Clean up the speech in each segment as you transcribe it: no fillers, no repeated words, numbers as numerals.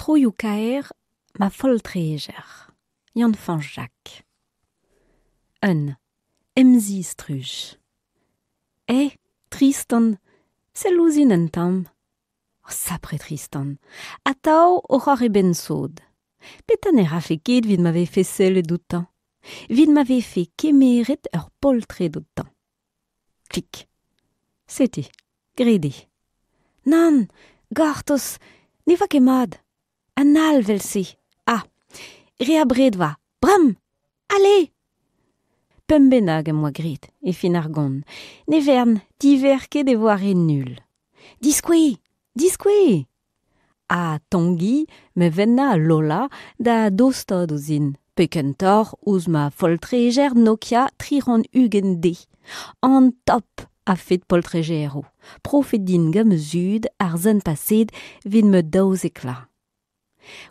Troioù-kaer ma foltrejer, Yann-Fañch Jacq. Un emzistruj. Eh, Tristan, sell ouzhin un tamm. Oh, sapre Tristan, atav oc'h ar e benn sod. Petra ne rafe ket evit ma vefe sellet outañ? Evit ma vefe kemeret ur poltred outañ. Klik. Setu, graet eo. Nann, gortoz, ne oa ket mat. An all 'vel-se. Ah, re abred 'oa. Bremañ ! Ale ! Pemp bennak em boa graet, e fin ar gont. Ne vern, diverket e vo ar re null. Diskouez ! Diskouez ! Ha Tangi, Mevenna ha Lola da dostaat ouzhin, pe kentoc'h ouzh ma foltrejer Nokia 320 D. An top a-fet poltrejeroù, profet din gant ma zud ar sent paseet evit ma 12 vloaz.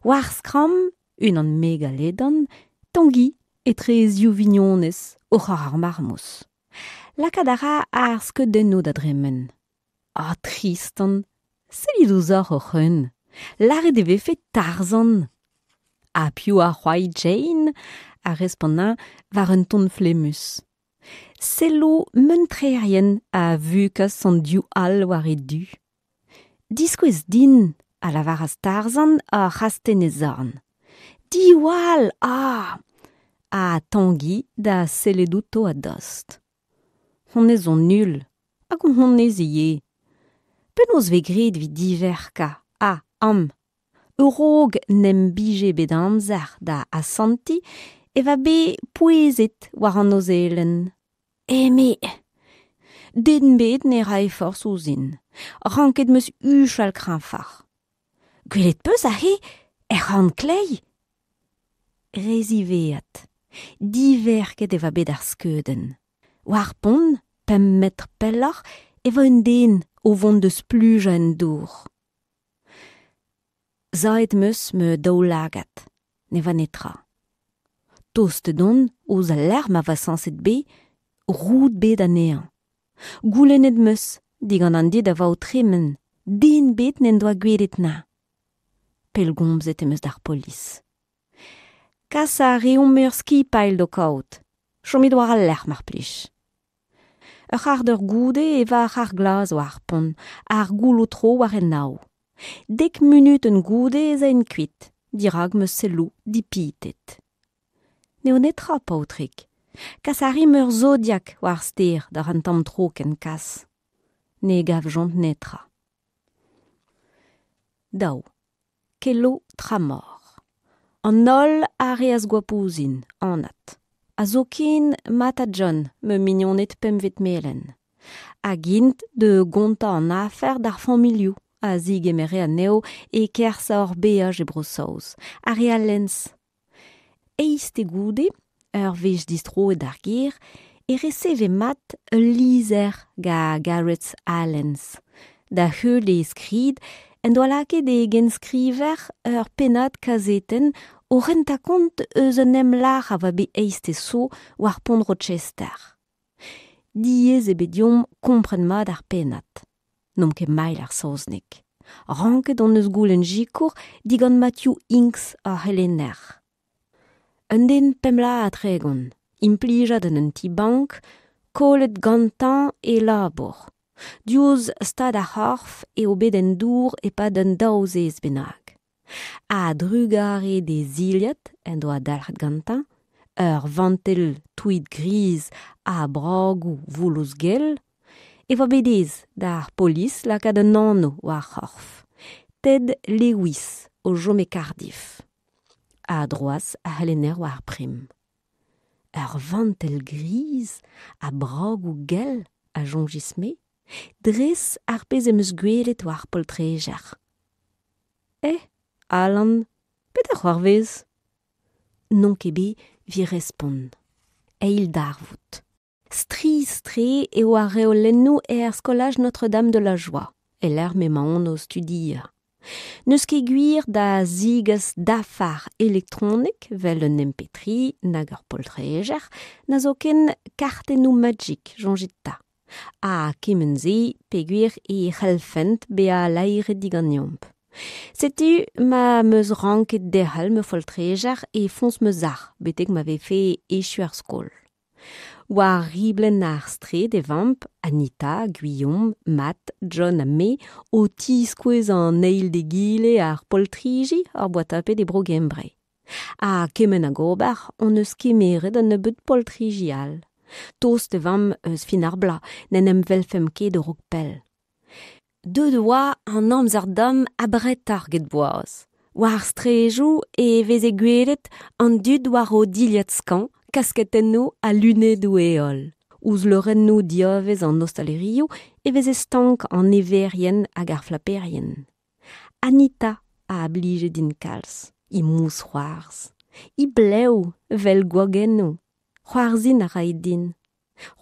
War skramm, unan mega ledan, Tangi etre e ziv vignonez oc'h ar marmouz. Lakaat a ra ar skeudennoù da dremen. Ah, Tristan, sellit ouzhoc'h hoc'h-un. Lâret e vefe Tarzan. Ha piv a c'hoari Jane? a respont-eñ war un ton flemmus. Selloù muntrerien a vukas an div all war e du. Diskouez din, a lavaras Tarzan oc'h astenn e zorn. Diwall, ah ! Ha Tangi da sellet outo a-dost. Honnezh zo null, hag honnezh ivez. Penaos 'vez graet evit diverkañ ah, am A-raok n'em bije bet amzer da asantiñ e oa bet pouezet war an nozelenn. Eme Den ebet ne rae forzh ouzhin. Ranket 'm eus huchal kreñvoc'h. Gwelet 'peus aze er c'horn kleiz ? Re ziwezhat. Diverket e oa bet ar skeudenn. War pont, pemp metr pelloc'h, e oa un den o vont da splujañ en dour. Savet 'm eus ma daoulagad. Ne oa netra. Tost edon ouzh al lec'h ma oa sañset bet roud bet anezhañ. Goulennet 'm eus digant an dud a oa o tremen. Den ebet n'en doa gwelet anezhañ. Pellgomzet em eus d'ar polis. Kas a reomp ur skipailh d'ho kaout. Chomit war al lec'h mar plij. Ur c'hard eur goude e oa ar c'harr glas war ar pont, ar gouloù-tro war enaou. Dek munutenn goude ez aent kuit, dirak ma selloù dipitet. N'eo netra, paotrig. Kas a rimp ur zodiak war ar stêr d'ar un tamm tro kent kas. Ne gavjont netra. Daou. Kelo tramor. An holl a reas goap ouzhin, anat. Ha zoken Matt ha John, ma mignoned pempvet melen. Hag int da gontañ an afer d'ar familhoù a zigemere anezho e-kerzh hor beaj e Bro-Saoz, ar re a Lens. Eizhtez goude, ur wech distroet d'ar gêr, e reseve Matt ul lizher gant Gareth Allens. Da heul e skrid en doa lakaet e genskriver ur pennad kazetenn o rentañ kont eus un emlac'h a oa bet eizhtez zo war pont Rochester. Diaes eo bet deomp kompren mat ar pennad. N'omp ket mailh ar saozneg. Ranket hon eus goulenn sikour digant Matthew Inks hor c'helenner. Un den pemp vloaz ha 30, implijad en un ti-bank, kollet gantañ e labour. Diouzh stad ar c'horf eo bet en dour e-pad un daou zez bennak. A-drugarez d'e zilhad en doa dalc'het gantañ, ur vantell tweed griz ha bragoù voulouz gell, e oa bet aes d'ar polis lakaat un anv war ar c'horf, Ted Lewis o chom e Cardiff. A droas ar c'helenner war ar prim. Ur vantell griz ha bragoù gell, a soñjis-me, dres ar pezh em eus gwelet war ar poltrejer. Eh, Alan, petra c'hoarvez ? N'on ket bet evit respont. Eil darvoud. Strizh-tre eo ar reolennoù er skolaj Notre-Dame de la Joie, e-lec'h m'emaon o studiañ. N'eus ket gwir da zegas dafar elektronek 'vel un MP3 nag ur poltrejer, na zoken kartennoù Magic, soñjit 'ta. Ha kement-se peogwir e c'hellfent bezañ laeret diganeomp. Setu ma 'm eus ranket derc'hel ma foltrejer e foñs ma sac'h betek ma vefe echu ar skol. War riblenn ar straed e vamp, Anita, Gwilhom, Matt, John ha me, o tiskouez an eil d'egile ar poltriji hor boa tapet e Bro-Gembre. Ha kement hag ober hon eus kemeret un nebeud poltriji all. Tost e vamp eus fin ar bloaz, n'en em welfemp ket a-raok pell. Deuet e oa an amzer domm abretoc'h get boaz. War ar straejoù e veze gwelet an dud war o dilhad skañv, kasketennoù ha lunedoù heol. Ouzh leurennoù diavez an ostalerioù e veze stank an everien hag ar flaperien. Anita a blije din kalz, he mousc'hoarzh, he blev 'vel gwagennoù. C'hoarzhin a rae din.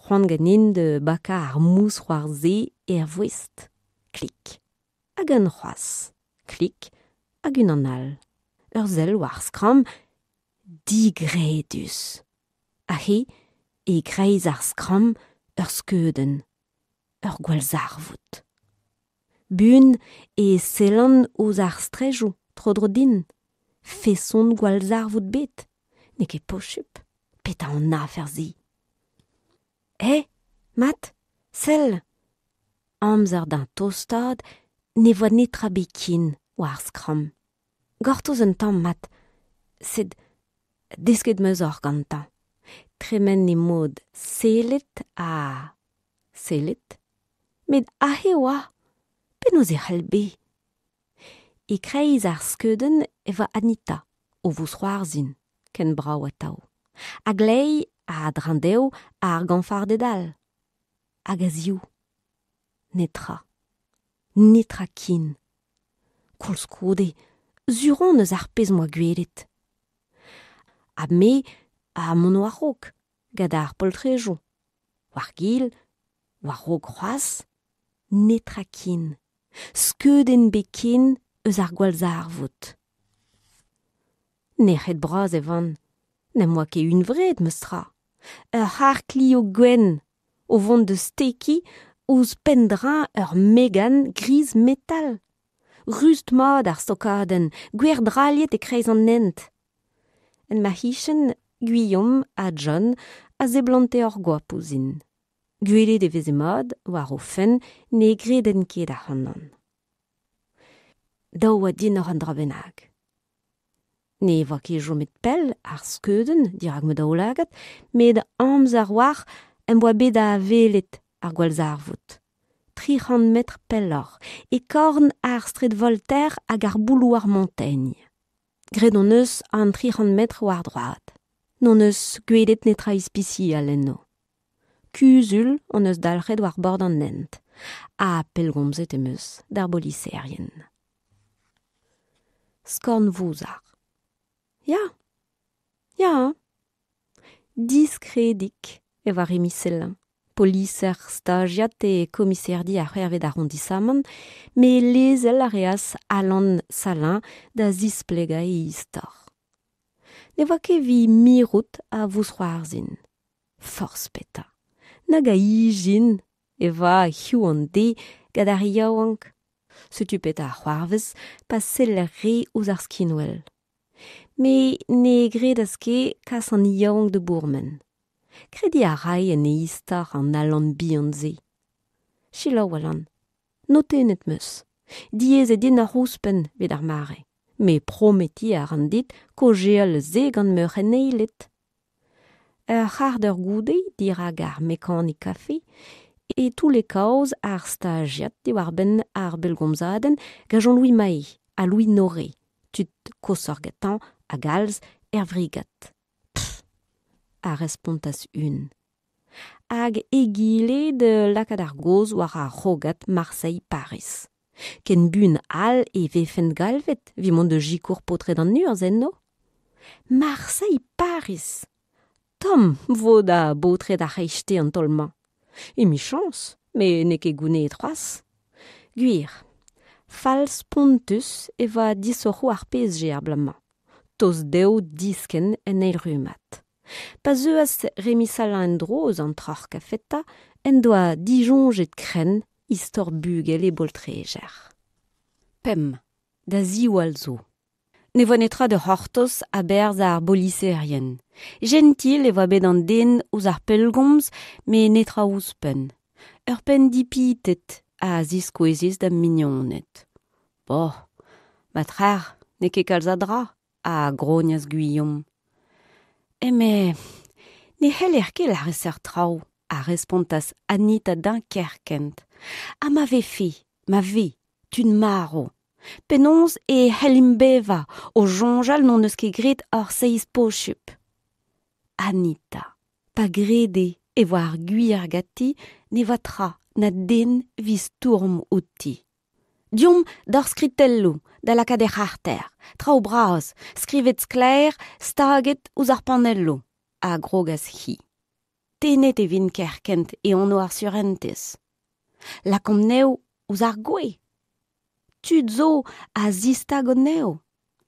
C'hoant ganin da bakañ ar mousc'hoarzh-se er voest. Klik. Hag un c'hoazh. Klik. Hag unan all. Ur sell war skramm digredus. Aze, e-kreiz ar skramm, ur skeudenn. Ur gwallzarvoud. Buan e sellan ouzh ar straejoù tro-dro din. Feson gwallzarvoud bet. N'eo ket posupl. Petra an afer-se? Eh, mat, sell! Amzer d'an tostaat ne voa netra bet ken war ar skramm. Gortoz un tamm mat, sed desket 'm eus oc'h gantañ. Tremen e mod sellet ha sellet. Met aze e oa! Penaos e c'hell bezañ? E-kreiz ar skeudenn e oa Anita o vousc'hoarzhin, ken brav atav. A-gleiz a-dreñv dezho ar gañfarded all. Hag a-ziv. Netra. Netra ken. Koulskoude, sur on eus ar pezh 'm boa gwelet. Ha me ha mont war-raok, gant ar poltrejoù. War-gil, war-raok c'hoazh, netra ken. Skeudenn ebet ken eus ar gwallzarvoud. Nec'het bras e van. N'em boa ket hunvreet meus tra. Ur c'harr-klio gwenn o vont da stekiñ ouzh penn-dreñv ur Megane gris metal. Rust-mat ar stokadenn, gwer-drailhet e-kreiz an hent. En ma c'hichen, Gwilhom ha John a seblante ur goap ouzhin. Gwelet e veze mat war o fenn ne gredent ket ac'hanon. Dav oa din oc'h un dra bennak. Ne voa ket chomet pell ar skeudenn dirak ma daoulagad, met amzer a-walc'h em boa bet da welet ar gwallzarvoud. 300 metr pelloc'h, e korn ar straed Voltaire hag ar boulouard Montaigne. Graet hon eus an 300 metr war droad. N'hon eus gwelet netra ispisial eno. Kuzul hon eus dalc'het war bord an hent, ha pellgomzet em eus d'ar boliserien. Skorn vouzar. Ya, ya. Diskredik e oa Remi Sellin, poliser stajiad e komiserdi ar c'hwec'hvet arondisamant, met lezel a reas Alan Salin da zisplegañ e istor. Ne oa ket evit mirout a vousc'hoarzhin. Forzh petra, nag a ijin e oa hiziv an deiz gant ar re yaouank. Setu petra a c'hoarvez pa seller re ouzh ar skinwel. Met ne gredas ket kas an yaouank da bourmen. Krediñ a ray en e istor an Alan bihan-se. Selaou Alan, notennet 'm eus. Diaes eo din ar ouzhpenn evit ar mare. Met prometiñ a ran dit kaozeal eus se gant ma c'heneiled. Ur c'hard eur goude, dirak ar mekanik kafe, e toulle kaoz ar stajiad diwar-benn ar bellgomzadenn gant Jean-Louis Mahé ha Louis Noré, tud koshoc'h gantañ a-galz er vrigad. Pff! a respontas un. Hag egile da lakaat ar gaoz war ar c'hrogad Marseille-Paris. Ken buan all e vefent galvet evit mont da sikour paotred an urzh eno. Marseille-Paris! Tomm 'vo da baotred ar c'hreisteiz an taol-mañ. Emichañs, met n'eo ket gounezet c'hoazh. Gwir, fall-spontus e oa disoc'hoù ar PSG ar bloaz-mañ. Tost dezho diskenn en eil rummad. Pa zeuas Remi Salin en-dro eus an troc'h kafeta en doa disoñjet krenn istor bugel e boltrejer. Pemp. Da ziwall zo. Ne voa netra da c'hortoz a-berzh ar boliserien. Jentil e oa bet an den ouzh ar pellgomz met netra ouzhpenn. Ur penn dipitet a ziskouezis da'm mignoned. Boh, ma trec'h n'eo ket kalz a dra, a grognas Gwilhom. Eme, ne c'heller ket lâret seurt traoù, a respontas Anita din kerkent. Ha ma vefe, ma ve, tud marv. Penaos e c'hellimp bevañ o soñjal n'hon eus ket graet hor seizh posupl? Anita, pa grede e oa ar gwir ganti ne oa tra na den evit stourm outi. Deomp d'hor skritelloù da lakaat er c'harter, traoù bras, skrivet sklaer, staget ouzh ar panelloù, a grogas-hi. Tennet e vint kerkent e anv ar surentez. Lakaomp anezho ouzh ar gwez. Tud zo a zistag anezho.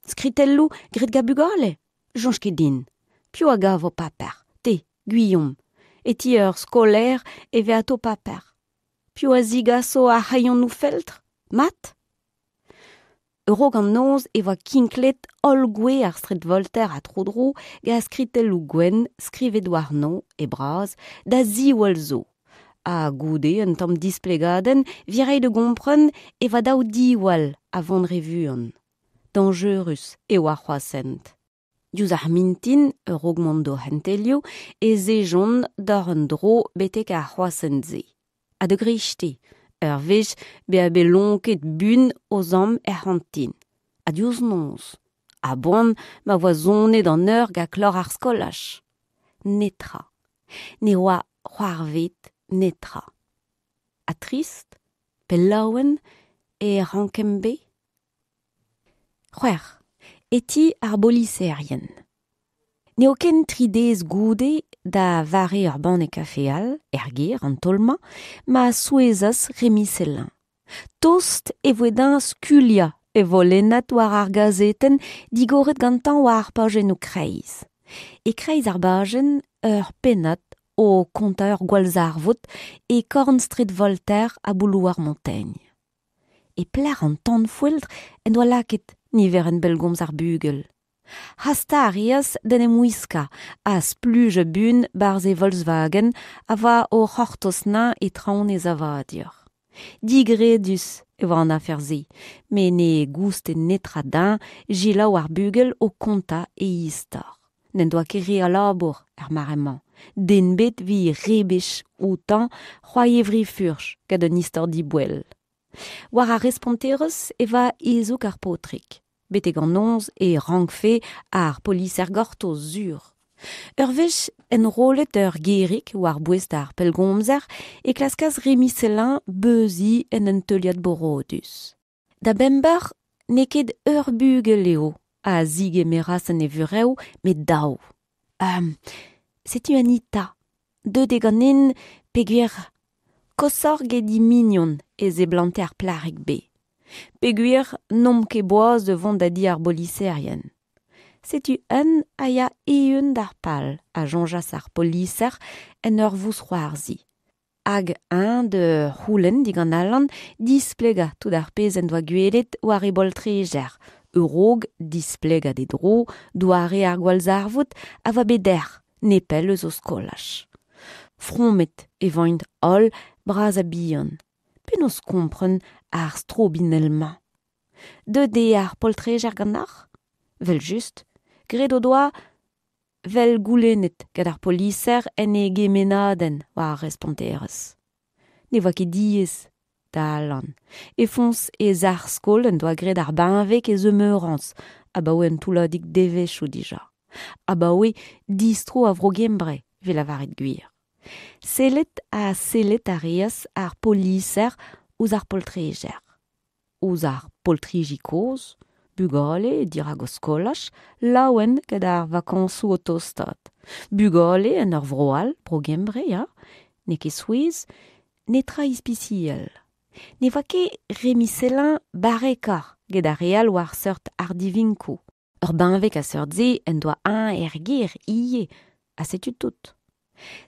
Skritelloù graet gant bugale ? Soñj ket din. Piv a gavo paper ? Te, Gwilhom. E ti ur skolaer e vez atao paper. Piv a zigaso ar c'hailhonoù feltr ? Mat ? A-raok an noz e oa kinklet holl gwez ar straed Voltaire ha tro-dro gant skritelloù gwenn skrivet warno, e bras, da ziwall zo. Ha goude un tamm displegadenn 'vit reiñ da gompren e oa dav diwall a vont re vuan. Dañjerus e oa c'hoazh hent. Diouzh ar mintin, a-raok mont d'o c'hentelioù, ez ejont d'ober un dro betek ar c'hroashent-se. Ha da greisteiz, ur wech bezañ bet lonket buan o zamm er c'hantin. Ha diouzh noz, a-boan ma oa sonet an eur gant kloc'h ar skolaj. Netra. Ne oa c'hoarvezet netra. Ha trist, pe laouen e rankemp bezañ ? C'hwec'h. E ti ar boliserien. N'eo ken tri deiz goude, da vare ur banne kafe all, er gêr an taol-mañ, ma souezhas Remi Sellin. Tost e voe dezhañ skuilhañ e volennad war ar gazetenn digoret gantañ war ar pajennoù kreiz. E-kreiz ar bajenn, ur pennad o kontañ ur gwallzarvoud e korn straed Voltaire ha boulouard Montaigne. E pelec'h an tanfoeltr en doa lakaet niverenn bellgomz ar bugel. Hastañ a reas d'en em wiskañ ha splujañ buan 'barzh e Volkswagen a oa o c'hortoz 'neñ e traoñ e savadur. Digredus e oa an afer-se, met ne gouste netra dezhañ selaou ar bugel o kontañ e istor. N'en doa ket re a labour er mare-mañ. Den ebet 'vit rebech outañ c'hoari e vri-furch gant un istor diboell. War ar responterez e oa hezoug ar paotrig. Betek an noz e rankfe ar poliser gortoz sur. Ur wech enrollet ur gerig war-bouez ar pellgomzer e klaskas Remi Sellin beuziñ en un teuliad borodus. Da bemp eur n'eo ket ur bugel eo a zigemeras en e vurev met daou. Setu Anita, deuet eo ganin peogwir koshoc'h get he mignon e seblante ar plac'hig bet. Peogwir n'omp ket boas da vont da di ar boliserien. Setu un a ya eeun d'ar pal, a soñjas ar poliser en ur vousc'hoarzhiñ. Hag eñ da c'houlenn digant Alan displegañ tout ar pezh en doa gwelet war e boltrejer, a-raok displegañ d'e dro doare ar gwallzarvoud a oa bet dec'h nepell eus o skolaj. Fromet e voint holl bras ha bihan. Penaos kompren ar strobinell-mañ ? Deuet eo ar poltrejer ganeoc'h ? Evel-just, graet o doa 'vel goulennet gant ar poliser en e gemennadenn war ar responterez. Ne oa ket diaes da Alan. E foñs e sac'h-skol en doa graet ar benveg e zemeurañs abaoe un toulladig devezhioù dija. Abaoe distro a Vro-Gembre, evit lavaret gwir. Sellet ha sellet a reas ar poliser ouzh ar poltrejer. Ouzh ar poltriji kozh, bugale dirak o skolaj, laouen gant ar vakañsoù o tostaat. Bugale en ur vro all, Bro-Gembre, ya, n'eo ket souezh, netra ispisial. Ne oa ket Remi Sellin barrekoc'h get ar re all war seurt ardivinkoù. Ur benveg a seurt-se en doa eñ er gêr ivez, ha setu tout.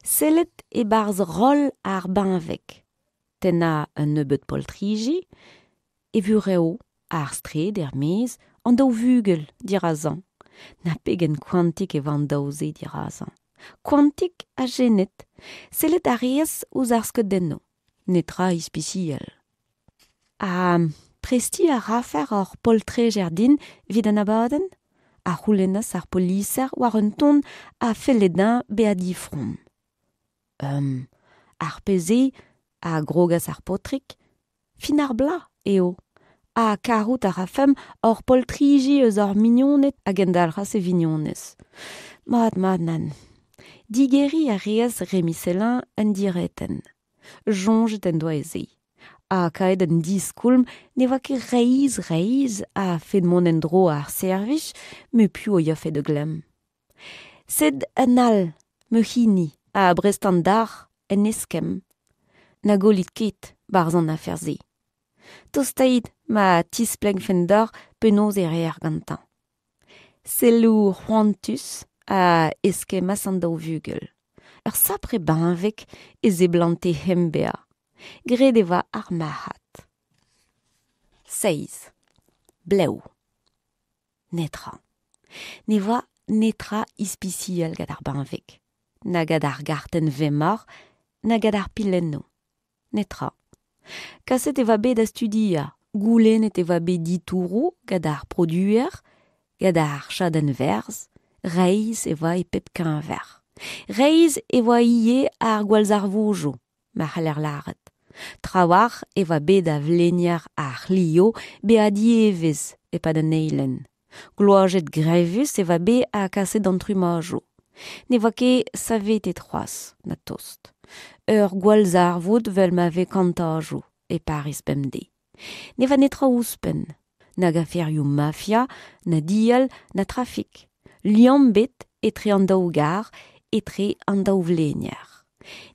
Sellet e-barzh roll ar benveg. Tennañ un nebeud poltriji, e vurev. Ar straed er-maez, an daou vugel dirazañ. Na pegen koantik e oa an daou-se dirazañ. Koantik ha jenet. Sellet a reas ouzh ar skeudennoù. Netra ispisial. Ha prestiñ a rafec'h hor poltrejer din evit an abadenn ? a c'houlennas ar poliser war un ton a felle dezhañ bezañ difrom. Um, ar pezh-se a grogas ar paotrig, fin ar bloaz eo. Ha karout a rafemp hor poltriji eus hor mignoned a gendalc'has e vignonez. Mat, mat, nann. Digeriñ a reas Remi Sellin un diretenn. Soñjet en doa e se. Ha kaet un diskoulm ne oa ket reizh-reizh a-fet mont en-dro ar servij met piv a yafe da glemm. Sed un all, ma hini, a brestan deoc'h en eskemm. Na gollit ket 'barzh an afer-se. Tostait ma tisplegfen deoc'h penaos e reer gantañ. Selloù c'hoantus a eskemmas an daou vugel. Ur sapre benveg e seblante hemp bezañ. Graet e oa ar marc'had. Seizh. Blev. Netra. Ne oa netra ispisial gant ar benveg. Na gant ar gartenn vemor, na gant ar pilennoù. Netra. Kaset e oa bet da studiañ, goulennet e oa bet ditouroù gant ar produer, gant ar chadenn-verzh, reizh e oa e pep keñver. Reizh e oa ivez ar gwallzarvoudoù, ma c'haller lâret. Trawalc'h e oa bet da vlenier ar C'hlio bezañ dievezh e-pad an eilenn. Gloazet grevus e oa bet ha kaset d'an trummajoù. Ne oa ket savetet c'hoazh, na tost. Ur gwallzarvoud 'vel ma vez kantajoù e Pariz bemdez. Ne oa netra ouzhpenn. Nag aferioù mafia, na dial, na trafik. Liamm ebet etre an daou garr, etre an daou vlenier.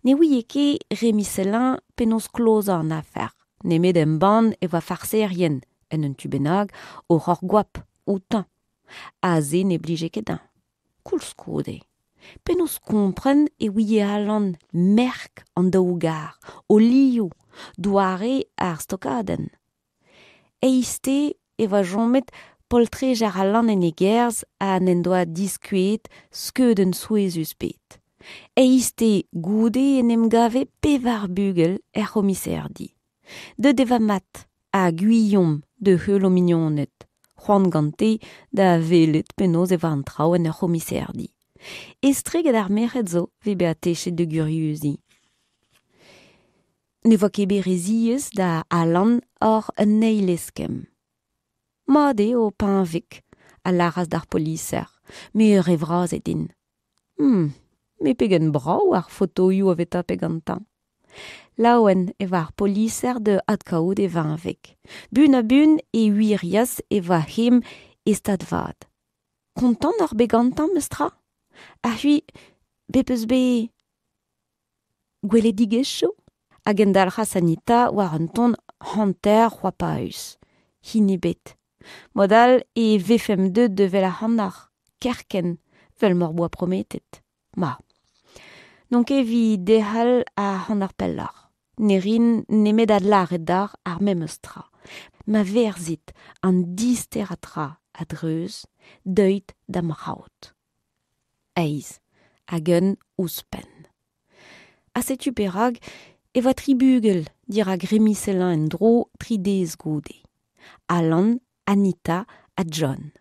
Ne ouie ket Remi Sellin penaos klozañ an afer, nemet embann e oa farserien, en un tu bennak, oc'h ur goap outañ. Aze ne blije ket dezhañ. Koulskoude, penaos kompren e ouie Alan merk an daou garr, o liv, doare ar stokadenn? Eizhte e oa chomet poltrejer Alan en e gerz ha n'en doa diskuizhet skeudenn souezhus ebet. Eizhte goude en em gave pevar bugel er c'homiserdi. Deuet e oa mat ha Gwilhom da heul o mignoned, c'hoant gante da welet penaos e oa an traoù en ur c'homiserdi. Estreget ar merc'hed zo evit bezañ techet da guriuziñ. Ne oa ket bet re ziaes da Alan oc'h un eil eskemm. Mat eo ho peñveg, a lâras d'ar poliser, met re vras eo din. Hum, met pegen brav ar fotoioù a vez tapet gantañ. Laouen e oa ar poliser da adkaout e veñveg. Buan-ha-buan e wirias e oa hemañ e stad vat. Kontant oc'h bet gantañ memes tra ? Ha c'hwi, bet 'peus bet gweledigezhioù ? A gendalc'has Anita war un ton hanter c'hoapaus. Hini ebet. Mod all e vefemp deuet da wel ac'hanoc'h, kerkent, 'vel m'hor boa prometet. Ma. N'on ket evit derc'hel ac'hanoc'h pelloc'h. Ne rin nemet adlâret deoc'h ar memes tra. Ma verzhit an disterañ tra a-dreuz, deuit da'm c'haout. Eizh hag un ouzhpenn. Ha setu perak e oa tri bugel dirak Remi Sellin en-dro tri deiz goude. Alan, Anita ha John.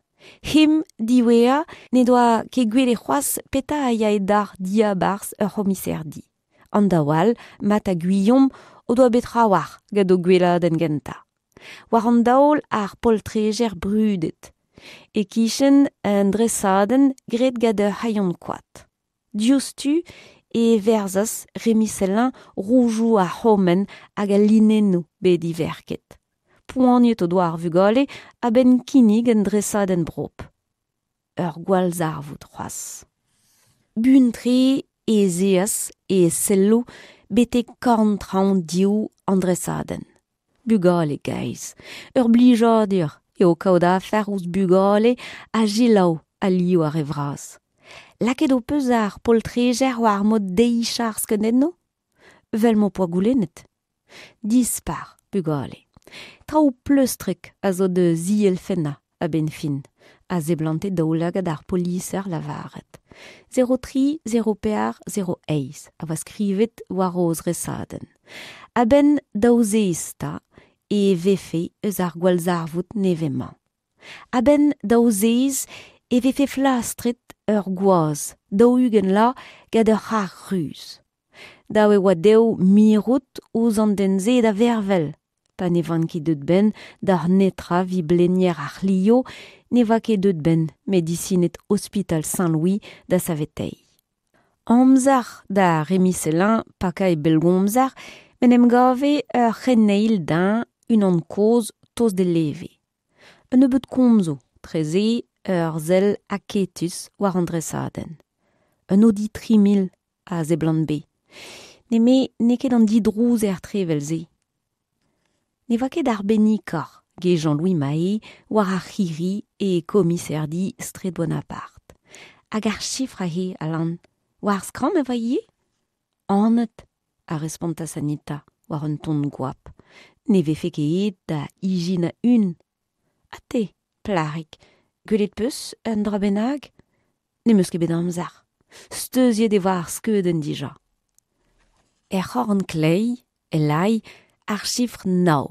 Hemañ diwezhañ n'he doa ket gwelet c'hoazh petra a yae d'ar diabarzh ur c'homiserdi. An daou all, Matt ha Guillaume, o doa bet trawalc'h gant o gweladenn gentañ. War an daol ar poltrejer brudet. E-kichen un dresadenn graet gant ur c'hailhon koad. Diouzhtu e verzas Remi Sellin roujoù ar c'hromenn hag al linennoù bet diverket. Poaniet o doa ar vugale a-benn kinnig un dresadenn brop. Ur gwallzarvoud c'hoazh. Buan-tre ez eas e selloù betek korn-traoñ div an dresadenn. Bugale gaezh, ur blijadur eo kaout afer ouzh bugale a selaou alioù ar re vras. Lakaet ho peus ar poltrejer war mod deiz ar skeudennoù ? Vel m'ho poa goulennet. Dispar, bugale. Traoù pleustrek a zo da zielfennañ a-benn fin, a seblante daoulagad ar poliser lavaret. 03 04 08 a oa skrivet war o zresadenn. A-benn daou zeizh 'ta e vefe eus ar gwallzarvoud nevez-mañ. A-benn daou zeizh e vefe flastret ur gwaz 40 vloaz gant ur c'harr ruz. Dav e oa dezho mirout ouzh an den-se da vervel pa ne van ket deuet 'benn d'ar netra 'vit blenier ar C'hlio ne oa ket deuet 'benn medisined ospital Saint-Louis da saveteiñ. Amzer da Rémi Sellin pakañ e bellgomzer m'en em gave ur c'heneil dezhañ unan kozh tost d'e leve. Un nebeud komzoù treze ur sell aketus war an dresadenn. Un Audi 3000 a seblant bet. Nemet n'eo ket an didrouzer tre evel-se. Ne oa ket arbennikoc'h get Jean-Louis Mahé war ar c'hirri e komiserdi straed Bonaparte. Hag ar chifr aze, Alan, war ar skramm e oa ivez? Anat, a respontas Anita war un ton goap. Ne vefe ket aet da ijinañ un. Ha te, plac'hig, gwelet 'peus un dra bennak? N'em eus ket bet amzer. Steuziet e oa ar skeudenn dija. Er c'horn kleiz e lay ar chifr nav.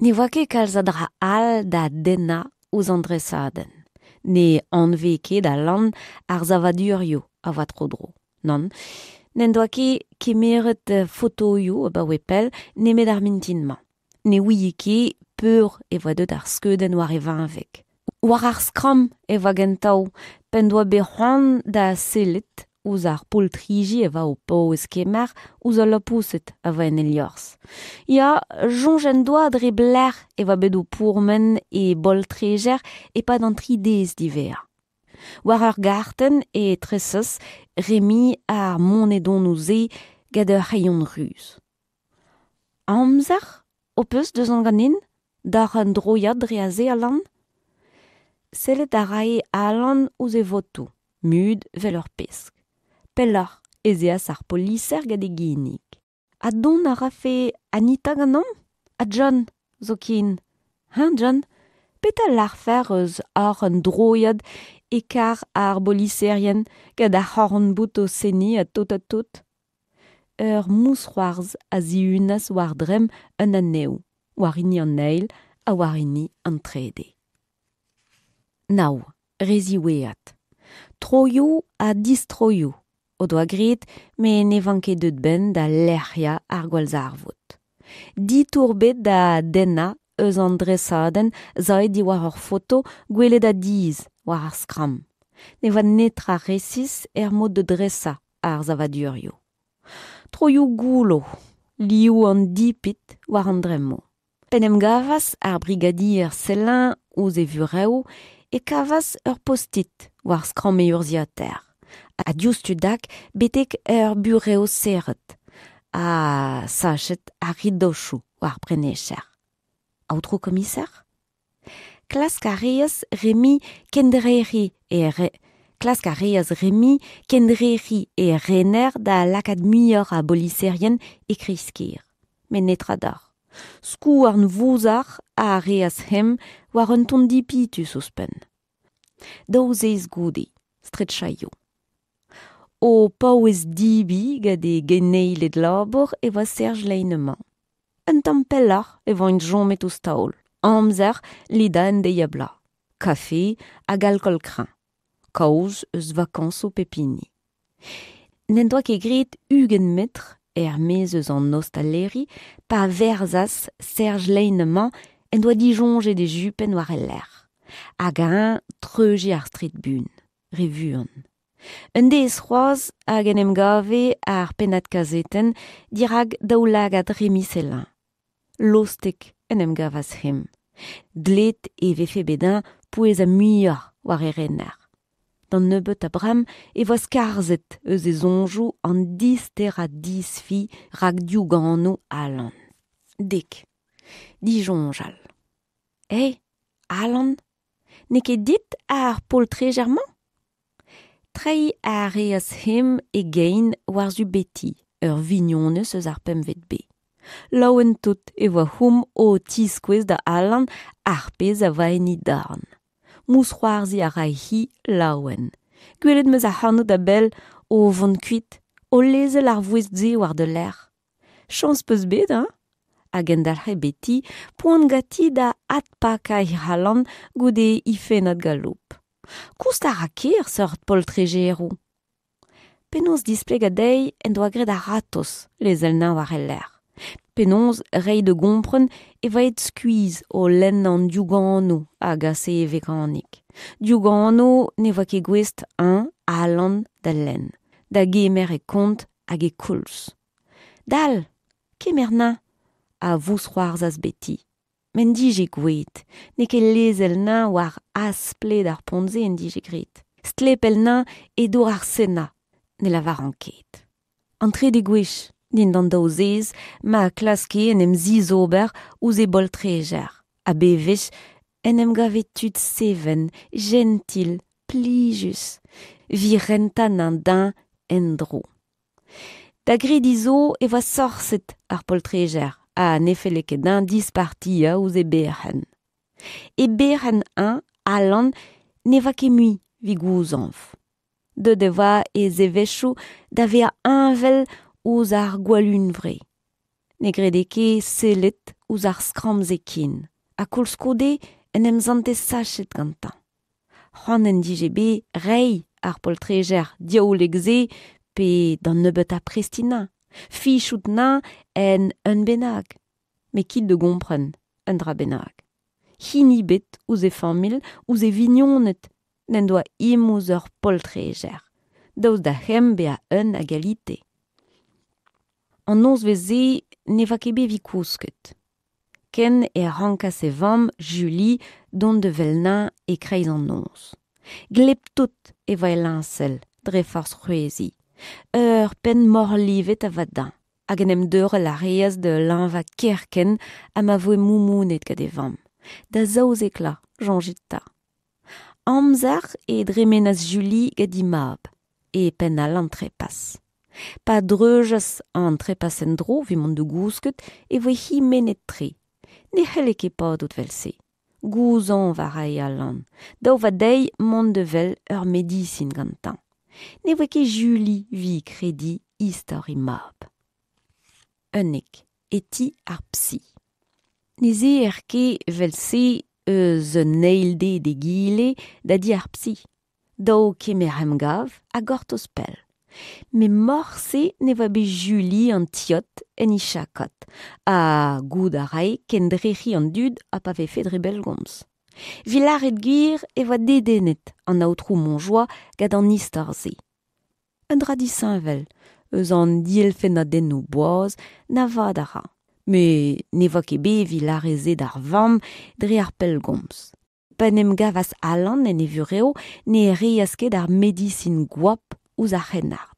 Ne oa ket kalz a dra all da dennañ ouzh an dresadenn. Ne anvee ket Alan ar savadurioù a oa tro-dro. Nann, n'en doa ket kemeret fotoioù abaoe pell nemet ar mintin-mañ. Ne ouie ket peur e oa deuet ar skeudenn war e veñveg. War ar skramm e oa gentañ p'en doa bet c'hoant da sellet ouzh ar poltriji e oa o paouez kemer ouzh al lapoused a oa en e liorzh. Ya, soñj en doa dre belec'h e oa bet o pourmen e boltrejer e-pad an tri deiz diwezhañ. War ur gartenn e tresas Remi ar monedonoù-se gant ur c'hreion ruz. Amzer ho peus da zont ganin d'ar un droiad dre aze, Alan? Sellet a rae Alan ouzh e votoù, mut 'vel ur pesk. Pelloc'h ez eas ar poliser gant e ginnig. Ha dont a rafe Anita ganeomp? Ha John zoken. Hein, John? Petra 'lârfec'h eus àr un droiad e kar ar boliserien gant ar c'horn-bout o seniñ ha tout ha tout? Ur mousc'hoarzh a zihunas war dremm un anezho, war hini an eil ha war hini an trede. Nav, re ziwezhat. Troioù ha distroioù o doa graet met ne van ket deuet 'benn da lec'hiañ ar gwallzarvoud. Ditour bet da dennañ eus an dresadenn savet diwar ur foto gwelet a-dizh war ar skramm. Ne oa netra resis er mod da dresañ ar savadurioù. Troioù goullo, liv an dipit war an dremmoù. P'en em gavas ar brigadier Sellin ouzh e vurev e kavas ur post-it war skramm e urzhiataer, ha diouzhtu-dak betek ur burev serret, ha sachet ar ridochoù war prenecher. Aotrou komiser? Klask a reas Remi kendrec'hiñ e re Klask a reas Remi kendrec'hiñ e rener da lakaat muioc'h a boliserien e kreiz-kêr. Met netra deoc'h. Skouarn vouzar a reas hemp war un ton dipitus ouzhpenn. Daou zeiz goude, straed Chaillot. O paouez debriñ gant e geneiled labour e oa Serge Leinemañ. Un tamm pelloc'h e voint chomet ouzh taol, amzer lidañ un deiz-ha-bloaz, kafe hag alkool kreñv, kaoz eus vakañsoù pep hini. N'en doa ket graet 20 metr er-maez eus an ostaleri pa verzas Serge Leinemañ en doa disoñjet e jupenn war e lerc'h, hag eñ treuziñ ar straed buan, re vuan. Un deiz c'hoazh hag en em gave ar pennad kazetenn dirak daoulagad Remi Sellin. Lostek en em gavas hemp. Dleet e vefe bet eñ pouezañ muioc'h war e rener. D'an nebeut a brem e voa skarzhet eus e soñjoù an disterañ disfi rak diouganoù Alan. Dek. Disoñjal. Eh, Alan, n'eo ket dit ar poltrejer-mañ? Treiñ a reas hemp e gein war-zu Betty, ur vignonez eus ar pempvet B. Laouen-tout e oa houm o tiskouez da Alan ar pezh a oa en he dorn. Mousc'hoarzhiñ a rae-hi laouen. Gwelet 'm eus ac'hanout a-bell o vont kuit, o lezel ar voest-se war da lerc'h. Chañs 'peus bet, hañ? A gendalc'he Betty, poan ganti da adpakañ he alan goude he fennad galoup. Koust a ra ker seurt poltrejeroù. Penaos displegañ dezhi en doa graet a-ratozh lezel 'neñ war e lerc'h? Penaos reiñ da gompren e oa aet skuizh o lenn an diouganoù a gase e vekanik? Diouganoù ne oa ket gouest eñ, Alan, da lenn, da gemer e kont hag e koulz. Dal, kemer 'neñ, a vousc'hoarzhas Betty. M'en dije gouezet n'eo ket lezel 'neñ war aspled ar pont-se en dije graet. Stlepel 'neñ e dour ar Sena, ne lavaran ket. An trede gwech dindan 2 zez ma klaske en em zizober ouzh e boltrejer, ha bewech en em gave tud seven, jentil, plijus, 'vit rentañ 'neñ dezhañ en-dro. Da grediñ zo e oa sorset ar poltrejer ha ne felle ket dezhañ dispartiañ ouzh e berc'henn. E berc'henn-eñ, Alan, ne oa ket mui evit gouzañv. Deuet e oa e zevezhioù da vezañ heñvel ouzh ar gwallhunvre. Ne grede ket sellet ouzh ar skramm-se ken ha koulskoude en em sante sachet gantañ. C'hoant en dije bet reiñ ar poltrejer diaoulek-se pe d'an nebeutañ prestinañ, fichout 'neñ en un bennak. Met kit da gompren un dra bennak. Hini ebet ouzh e familh, ouzh e vignoned n'en doa him ouzh ur poltrejer, daoust da c'hemm bezañ un a galite. An nozvezh-se ne oa ket bet evit kousket. Ken e rankas e vamm, Julie, dont da wel 'neñ e-kreiz an noz. Gleb-tout e oa e liñsel dre forzh c'hwezhiñ. Ur penn morlivet a oa dezhañ hag en em deurel a reas da leñvañ kerkent ha ma voe moumounet gant e vamm. Da 12 vloaz, soñjit 'ta. Amzer e dremenas Julie gant he mab, e penn all an trepas. Pa dreuzas an trepas en-dro evit mont da gousket e voe-hi mennet-tre. Ne c'helle ket padout 'vel-se. Gouzañv a rae Alan, dav 'oa dezhi mont da wel ur medisin gantañ. Ne voe ket Julie 'vit krediñ istor he mab. 11 e ti ar psi. Ne 'z eer ket 'vel-se eus un eil deiz d'egile da di ar psi. Dav kemer emgav ha gortoz pell. Met morse ne oa bet Julie an tiot en he chakod ha goût a rae kendrec'hiñ an dud ha pa vefe dre bellgomz. Evit lâret gwir e oa dedennet an aotrou Montjoie gant an istor-se. Un dra disheñvel eus an dielfennadennoù boaz na vad a ra. Met ne oa ket bet evit lâret se d'ar vamm dre ar pellgomz. Pa en em gavas Alan en e vurev ne reas ket ar medisin goap ouzh ar c'hrennard.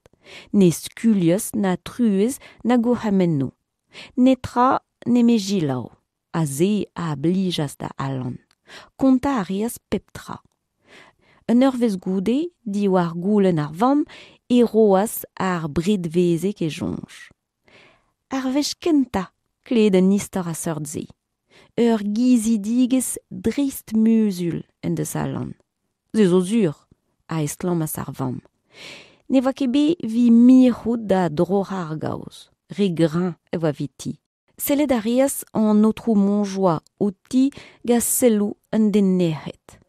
Ne skuilhas na truez na gourc'hemennoù. Netra nemet selaou, ha se a blijas da Alan. Kontañ a reas pep tra. Un eurvezh goude, diwar goulenn ar vamm, e roas ar bredvezeg e soñj. Ar wech kentañ klevet un istor a seurt-se. Ur gizidigezh dreist-muzul en deus Alan. Se zo sur, a estlammas ar vamm. Ne oa ket bet evit mirout da droc'hañ ar gaoz. Re greñv e oa eviti. Sellet a reas an aotrou Montjoie outi gant selloù un den nec'het.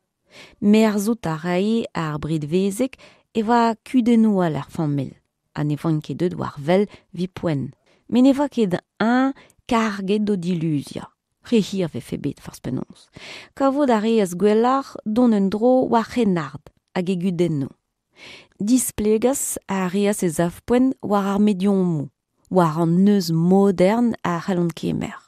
Merzout a rae ar bredvezeg e oa kudennoù all er familh ha ne oant ket deuet war wel evit poent. Met ne oa ket eñ karget d'o diluziañ. Re hir 'vefe bet forzh penaos. Kavout a reas gwelloc'h dont en-dro war c'hrennard hag e gudennoù. Displegas a reas e sav-poent war ar mediomoù, war an neuz modern a c'hellont kemer.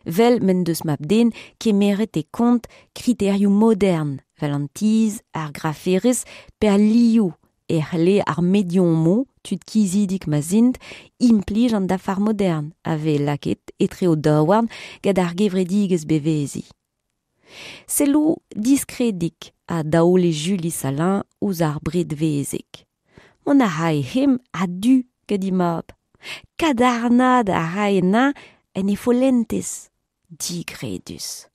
Vel m'en deus mab-den kemeret e kont kriterioù modern 'vel an tizh, ar graferezh pe al liv e c'helle ar mediomoù, tud kizidik ma 'z int, implij an dafar modern a vez lakaet etre o daouarn gant ar gevredigezh beveziñ. Selloù diskredik a daole Julie Salin ouzh ar bredvezeg. Mont a rae hemp a-du gant he mab. Kadarnaat a rae anezhañ en e follentez. Digredus.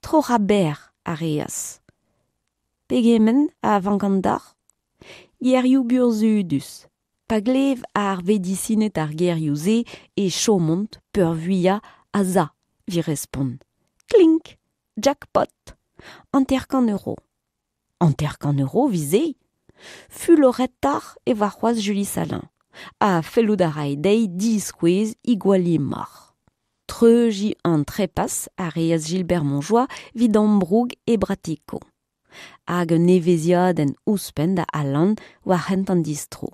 Troc'hañ berr a reas. Pegement a vankan deoc'h ? Gerioù burzhudus. Pa glev ar vedisined ar gerioù-se e chomont peurvuiañ a-za evit respont. Klink! Jackpot! 50 euro. 50 euro 'vit se ? Fuloretoc'h e oa c'hoazh Julie Salin ha fellout a rae dezhi diskouez he gwall imor. Treuziñ an trepas a reas Gilbert Montjoie evit ambroug e bratikoù. Hag un evezhiadenn ouzhpenn da Alan war hent an distro.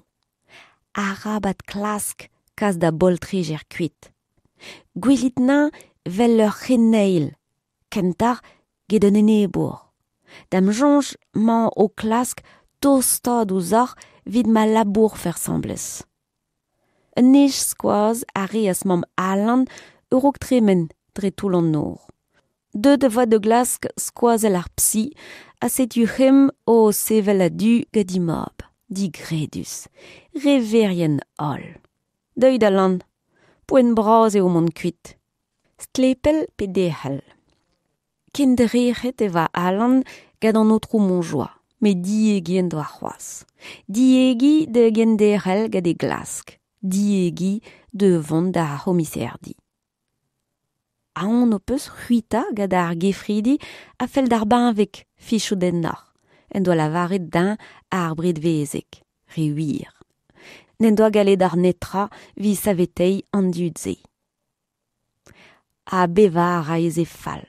Arabat klask kas da boltrejer kuit. Gwelit 'neñ 'vel ur c'heneil, kentoc'h get un enebour. Da'm soñj 'mañ o klask tostaat ouzhoc'h 'vit ma labourfec'h 'sambles. Un nij-skoaz a reas mamm Alan a-raok tremen dre toull an nor. Deuet e oa da glask skoazell ar psi ha setu hemp o sevel a-du gant he mab, digredus, reverien holl. Deuit Alan, poent bras eo mont kuit. Stlepel pe derc'hel. Kendrec'het e oa Alan gant an aotrou Montjoie, met diegi en doa c'hoazh. Diegi da genderc'hel gant e glask, diegi da vont d'ar c'homiserdi. Aon ho peus c'hwitañ gant ar gefridi a fell d'ar benveg fichout ennoc'h, en doa lavaret din ar bredvezeg, re wir. N'en doa gallet ar netra evit saveteiñ an dud-se. Ha bevañ a rae se fall.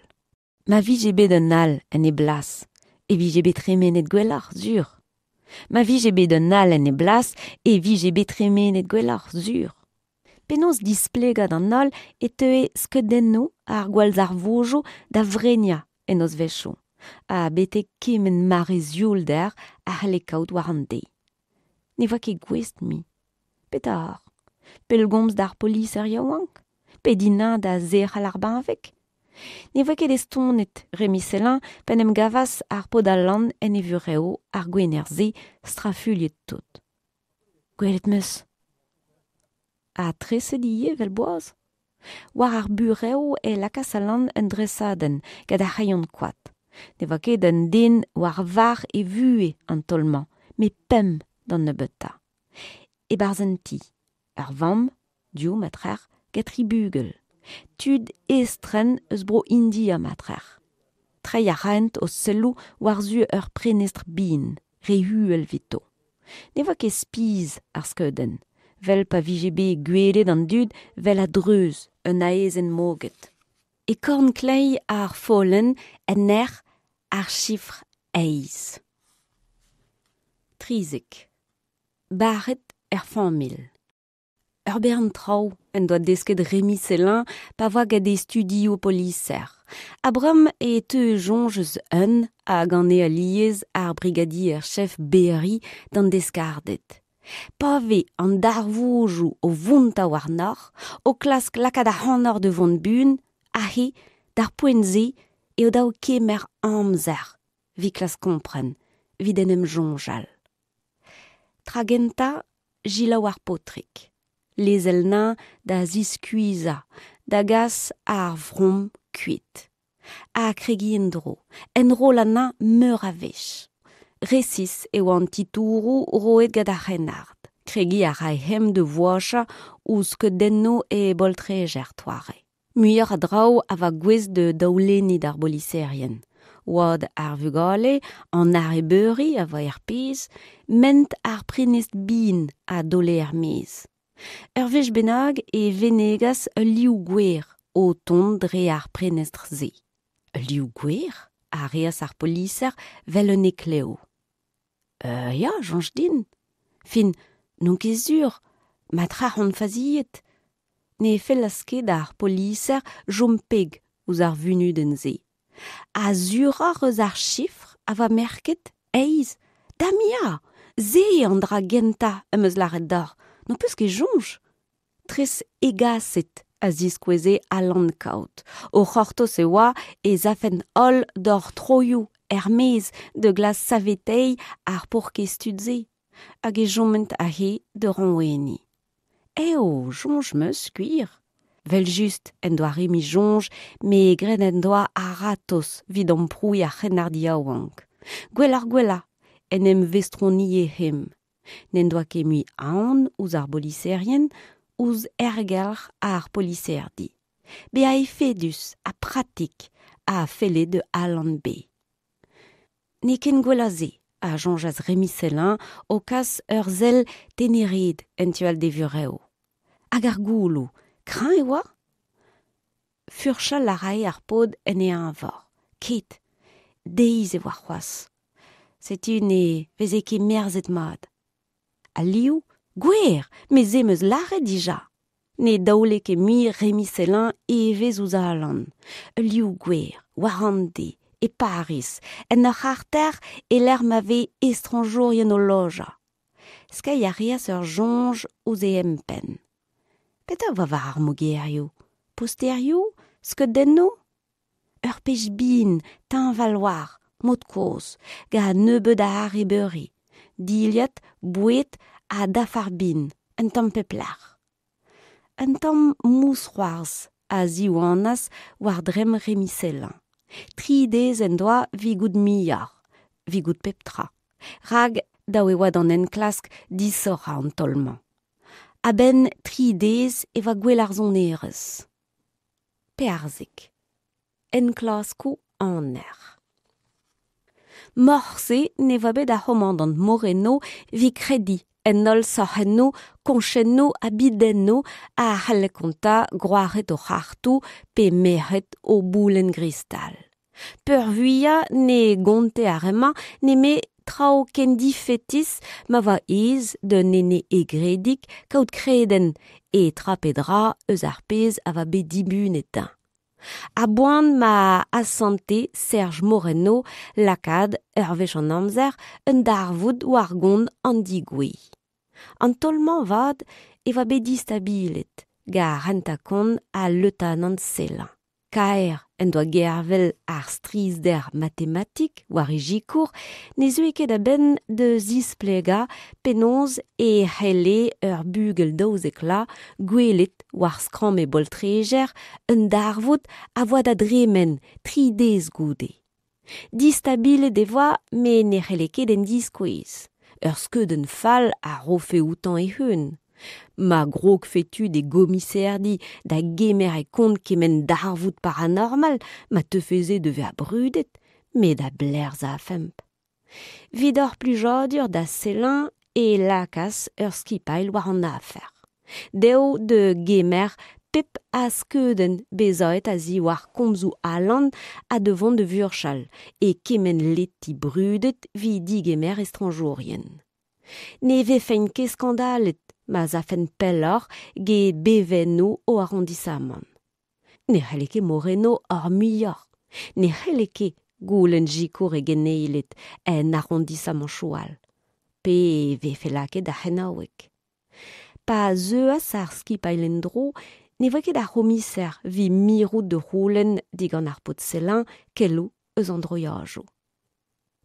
Ma vije bet un all en e blas e vije bet tremenet gwelloc'h, sur. Ma vije bet un all en e blas e vije bet tremenet gwelloc'h, sur. Penaos displegañ d'an holl e teue skeudennoù ar gwallzarvoudoù da vreniañ en nozvezhioù ha betek kement mare zioulder a c'halle kaout war an deiz. Ne oa ket gouest mui. Petra oc'h ? Pellgomz d'ar poliser yaouank ? Pe dinañ da zerc'hel ar benveg ? Ne voe ket estonet Remi Sellin p'en em gavas ar paotr Alan en e vurev ar Gwener-se strafuilhet-tout. Gwelet 'm eus. Ha treset ivez evel boaz. War ar burev e lakaas Alan un dresadenn gant ar c'hreion koad. Ne oa ket un den war varc'h e vuhez an taol-mañ, met pemp d'an nebeutañ. E-barzh un ti, ur vamm, div matrec'h, gant tri bugel. Tud estren eus bro India matrec'h. Treiñ a raent o selloù war-zu ur prenestr bihan, re uhel evito. Ne oa ket spis ar skeudenn, 'vel pa vije bet gwelet an dud 'vel a-dreuz un aezhenn moged. E korn kleiz ar follenn en nec'h ar sifr eizh. 13. Bac'het er familh. Ur bern traoù en doa desket Remi Sellin pa oa gant e studioù poliser. Ha bremañ e teu soñj eus un a gane alies ar brigadier chef Berry d'an deskarded. Pa vez an darvoudoù o vountañ warnoc'h, o klask lakaat ac'hanoc'h da vont buan, aze, d'ar poent-se, eo dav kemer amzer evit klask kompren, evit en em soñjal. Tra gentañ, selaou ar paotrig. Lezel 'neñ da ziskuizhañ, da gas ar from kuit. Ha kregiñ en-dro, enrollañ 'neñ meur a wech. Resis e oa an titouroù roet gant ar c'hrennard. Kregiñ a rae hemp da voachañ ouzh skeudennoù e boltrejer 'toare. Muioc'h a draoù a oa gouest da daolenniñ d'ar boliserien. Oad ar vugale, an arrebeuri a oa er pezh, ment ar prenestr bihan a daole er-maez. Ur wech bennak e venegas ul liv gwer o tont dre ar prenestr-se. Ul liv gwer ? a reas ar poliser 'vel un heklev. Ya, soñj din. Fin, n'on ket sur, mat-rac'h on faziet. Ne fellas ket d'ar poliser chom peg ouzh ar vunudenn-se. Ha suroc'h eus ar chifr a oa merket eizh. Dam ya, se eo an dra gentañ am eus lâret deoc'h, n'ho peus ket soñj ? Tres hegaset a ziskoueze Alan kaout. O c'hortoz e oa ez afent holl d'hor troioù er-maez da glask saveteiñ ar paourkaezh tud-se. Hag e choment aze da roñweniñ. Eo, soñj 'm eus, gwir. Vel-just en doa Remi soñj met graet en doa a-ratozh evit amprouiñ ar c'hrennard yaouank. Gwelloc'h-gwellañ en em vestronie hemañ. N'en doa ket mui aon ouzh ar boliserien, ouzh aergelc'h ar poliserdi. Bezañ efedus ha pratik a felle da Alan bezañ. N'eo ken gwell a se, a soñjas Remi Sellin o kas ur sell tenereet en tu all d'e vurev. Hag ar gouloù, kreñv e oa? Furchal a rae ar paotr en e eñvor. Ket, deiz e oa c'hoazh. Setu ne veze ket merzet mat. Al liv? Gwer, met se 'm eus lâret dija. Ne daole ket mui Remi Sellin evezh ouzh Alan. Ul liv gwer, war an de, e Pariz, en ur c'harter e-lec'h ma vez estrañjourien o lojañ. Skeiñ a reas ur soñj ouzh e empenn. Petra 'oa war ar mogerioù? Posterioù? Skeudennoù? Ur pezh bihan teñval war, mod-kozh, gant nebeut a arrebeuri, dilhad, boued ha dafar bihan, un tamm pep lec'h. Un tamm mousc'hoarzh a ziwanas war dremm Remi Sellin. Tri dez en doa evit goût muioc'h, evit goût pep tra. Rak dav e oa d'an enklask disoc'hañ an taol-mañ. A-benn tri dez e oa gwell ar sonerezh. Perzhek. Enklaskoù aner. Morse ne oa bet ar c'homandant Moreno evit krediñ en holl sorc'hennoù, koñchennoù ha bidennoù a c'halle kontañ gwrac'hed o c'hartoù pe merc'hed o boulenn gristal. Peurvuiañ ne gonte ar re-mañ nemet traoù ken difetis ma oa aes d'un ene hegredik kaout kredenn e tra pe dra eus ar pezh a oa bet dibunet dezhañ. A-boan ma asante Serge Moreno lakaat ur wech an amzer un darvoud war gont an degouezh. An taol-mañ avat e oa bet distabilet gant rentañ-kont al letanant Sellin. Kaer en doa gervel ar strizhder matematik war e sikour ne zeue ket a-benn da zisplegañ penaos e c'helle ur bugel 12 vloaz gwelet war skramm e boltrejer un darvoud a voa da dremen tri dez goude. Distabilet e voa met ne c'helle ket en diskouez. Ur skeudenn fall a rofe outañ e-unan. Ma grogfe tud e gomiserdi da gemer e kont kement darvoud paranormal ma teufe se da vezañ brudet, met da belec'h 'z afemp. Evit hor plijadur da Sellin e lakaas ur skipailh war an afer. Dezho da gemer pep a skeudenn bezaet a-ziwar komzoù Alan ha da vont da vurchal e kement leti brudet evit digemer estrañjourien. Ne vefent ket skandalet ma 'z afent pelloc'h get bevennoù o arondisamant. Ne c'helle ket Moreno hor muioc'h, ne c'helle ket goulenn sikour e geneiled en arondisamantoù all, pe e vefe lakaet da c'henaoueg. Pa zeuas ar skipailh en-dro ne voe ket ar c'homiser evit mirout da c'houlenn digant ar paotr Sellin keloù eus an droiajoù.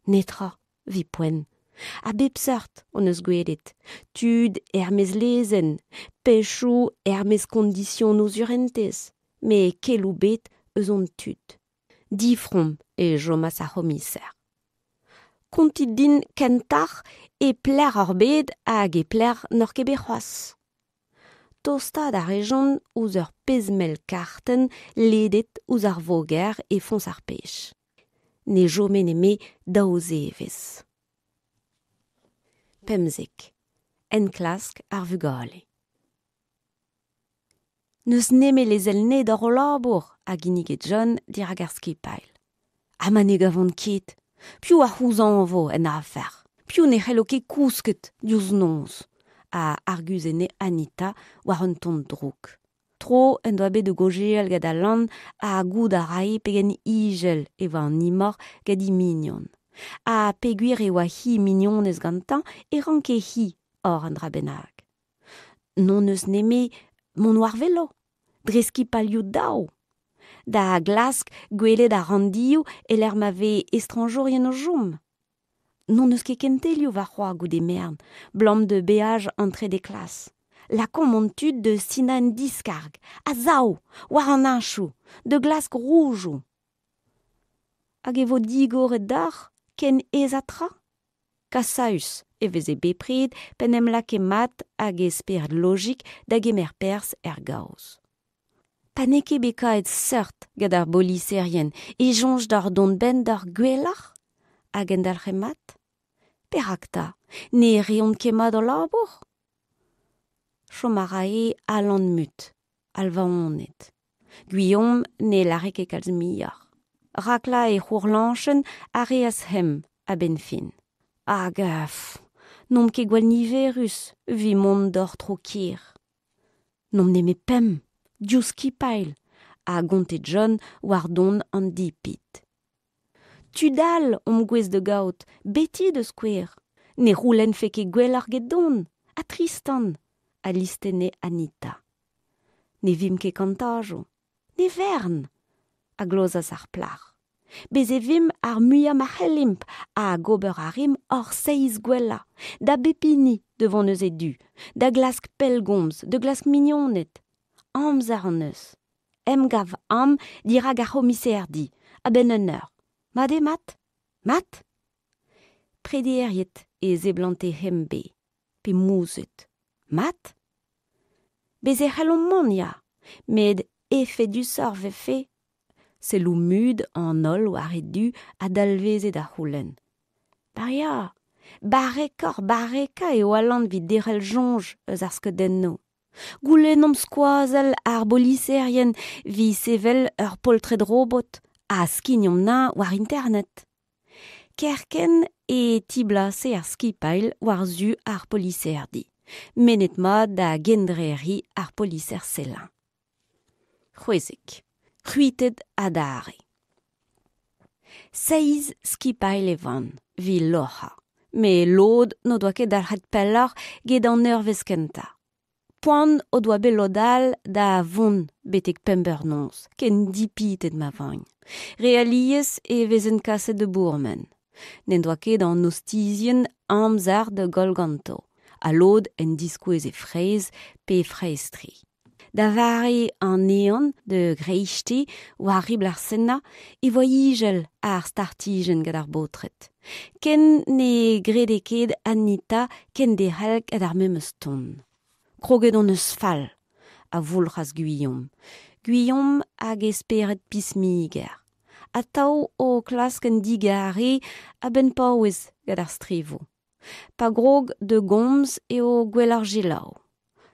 Netra evit poent. A bep seurt hon eus gwelet, tud er-maez lezenn, pechoù er-maez kondisionoù surentez, met keloù bet eus hon tud. Difrom e chomas ar c'homiser. Kontit din kentoc'h e pelec'h oc'h bet hag e pelec'h n'oc'h ket bet c'hoazh. Tostaat a rejont ouzh ur pezh-mell kartenn ledet ouzh ar voger e foñs ar pech. Ne chome nemet daou zevezh. 15. Enklask ar vugale. N'eus nemet lezel ned hor labour a ginnige John dirak ar skipailh. Ha ma ne gavont ket, piv a c'houzañvo en afer? Piv ne c'hello ket kousket diouzh noz? A arguzenne Anita war un ton drouk. Tro en doa bet da gaozeal gant Alan ha goût a rae pegen ijel e oa an imor gant he mignon. Ha peogwir e oa hi mignonez gantañ e ranke-hi ober un dra bennak. N'hon eus nemet mont war velo, dre skipailhoù daou, da glask gwelet ar ranndioù e-lec'h ma vez estrañjourien o chom. N'hon eus ket kentelioù warc'hoazh goude merenn, 'blam da beaj an trede klas. Lakaomp hon tud da sinañ un diskarg, a-sav, war an heñchoù, da glask roudoù. Hag e vo digoret deoc'h ken aes ha tra? Kasaus e veze bepred p'en em lakae mat hag e spered logik da gemer perzh er gaoz. Pa n'eo ket bet kaet seurt gant ar boliserien e soñj deoc'h dont 'benn d'ar gwelloc'h? A gendalc'he mat? Perak 'ta ne reont ket mat o labour? Chom a rae Alan mut, alvaonet. Gwilhom ne lâre ket kalz muioc'h. Raklañ e c'hourlañchenn a reas hemm a-benn fin. Hag pff, n'omp ket gwall niverus evit mont d'hor tro kêr. N'omp nemet pemp, div skipailh, a gonte John war don an dipit. Tud all omp gouest da gaout, Betty da skouer. Ne c'houlennfe ket gwelloc'h get don, ha Tristan, a listenne Anita. Ne vimp ket kantajoù. Ne vern! a glozas ar plac'h. Bez' e vimp ar muiañ ma c'hellimp hag ober a rimp hor seizh gwellañ, da bep hini da vont eus e du, da glask pellgomz, da glask mignoned. Amzer hon eus. Emgav am dirak ar c'homiserdi, a-benn un eur. Mat eo mat? Mat? Prederiet e seblante hemp bez, pe mouzhet. Mat? Bez' e c'hellomp mont, ya, met efedusoc'h 'vefe Selloù mut an holl war e du a dalveze da c'houlenn. Ba ya, barrekoc'h-barrekañ eo Alan evit derc'hel soñj eus ar skeudennoù. Goulennomp skoazell ar boliserien evit sevel ur poltred robot ha skignomp anezhañ war internet. Kerkent e tiblase ar skipailh war-zu ar poliserdi, mennet-mat da gendrec'hiñ ar poliser Selin. 16. C'hwitet adarre. Seizh skipailh e van, 'vit loc'hañ, met lod n'o doa ket dalc'het pelloc'h get an eurvezh kentañ. Poan o doa bet lod all da vont betek pemp eur noz, ken dipitet ma vagn. Re alies e vezent kaset da bourmen. N'en doa ket an ostizien amzer da goll ganto, ha lod en diskoueze fraezh pe fraezh-tre. Da vare an ehan da greisteiz war ribl ar Sena e voa ijel ar startijenn gant ar baotred. Ken ne grede ket Anita kenderc'hel gant ar memes ton. Kroget hon eus fall, a voulc'has Gwilhom. Gwilhom hag e spered pismiger. Atav o klask un digarez a-benn paouez gant ar strivoù. Pa grog da gomz eo gwelloc'h selaou.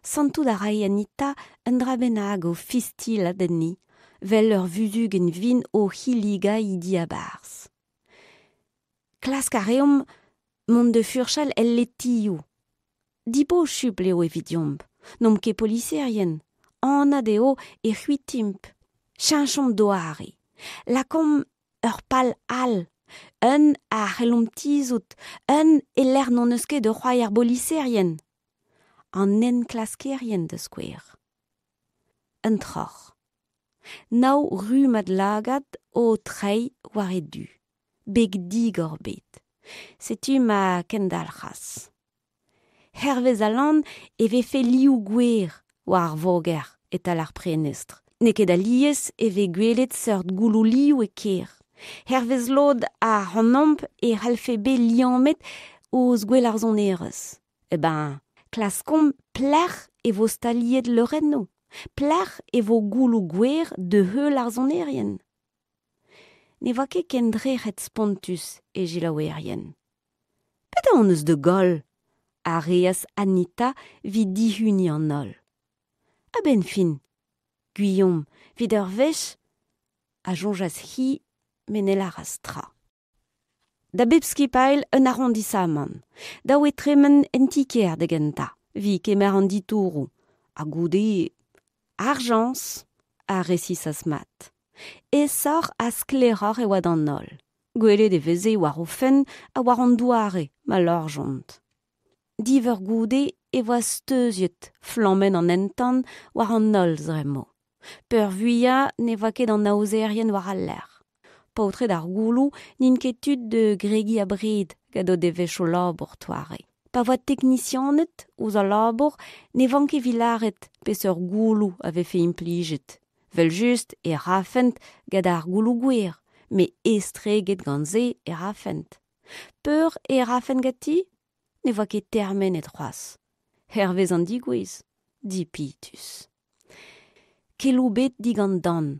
Santout a rae Anita un dra bennak o fistilat enni, 'vel ur vuzhugenn vin o hilligañ he diabarzh. Klask a reomp mont da furchal el letioù. Dibosupl eo evidomp, n'omp ket poliserien, anat eo e c'hwitimp. Cheñchomp doare. Lakaomp ur pal all, un a c'hellomp tizhout, un e-lec'h n'hon eus ket da c'hoari ar boliserien. An enklaskerien da skouer. Un troc'h. Nav rummad lagad o treiñ war e du. Beg digor bet. Setu ma kendalc'has. Hervez Alan e vefe liv gwer war ar voger e-tal ar prenestr. N'eo ket alies e vez gwelet seurt gouloù liv e kêr. Hervez lod ac'hanomp e c'hallfe bet liammet ouzh gwell ar sonerezh. Eh ben, klaskomp pelec'h e vo staliet leurennoù, pelec'h e vo gouloù gwer da heul ar sonerien. Ne oa ket kendrec'het spontus e selaouerien. Petra hon eus da goll? a reas Anita evit dihuniñ an holl. A-benn fin, Gwilhom, evit ur wech, a soñjas-hi met ne lâras tra. Da bep skipailh un arondisamant. Dav eo tremen en ti-kêr da gentañ, evit kemer an ditouroù, ha goude arjañs, a resisas mat. Aesoc'h ha sklaeroc'h e oa d'an holl. Gwelet e veze war o fenn ha war an doare ma lorjont. Div eur goude e oa steuziet flammenn an entan war an holl zremmoù. Peurvuiañ ne oa ket an aozerien war al lec'h. Paotred ar gouloù n'int ket tud da gregiñ abred gant o devezhioù labour 'toare. Pa voa teknisianed ouzh al labour ne vanke evit lâret peseurt gouloù a vefe implijet. Evel-just e rafent gant ar gouloù gwer, met estreget gant se e rafent. Peur e rafent ganti? Ne voa ket termenet c'hoazh. Hervez an degouezh. Dipitus. Keloù bet digant Dan.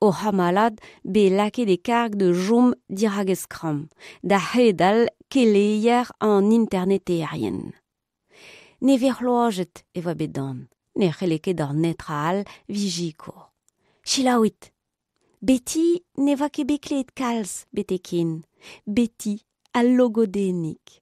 O c'hamalad bet lakaet e karg da chom dirak e skramm, da c'hedal keleier an interneterien. Nevez-c'hloazet e oa bet Dan, ne c'helle ket d'ar netra all evit sikour. Selaouit ! Betty ne oa ket bet klevet kalz betek-hen, Betty al logodennig.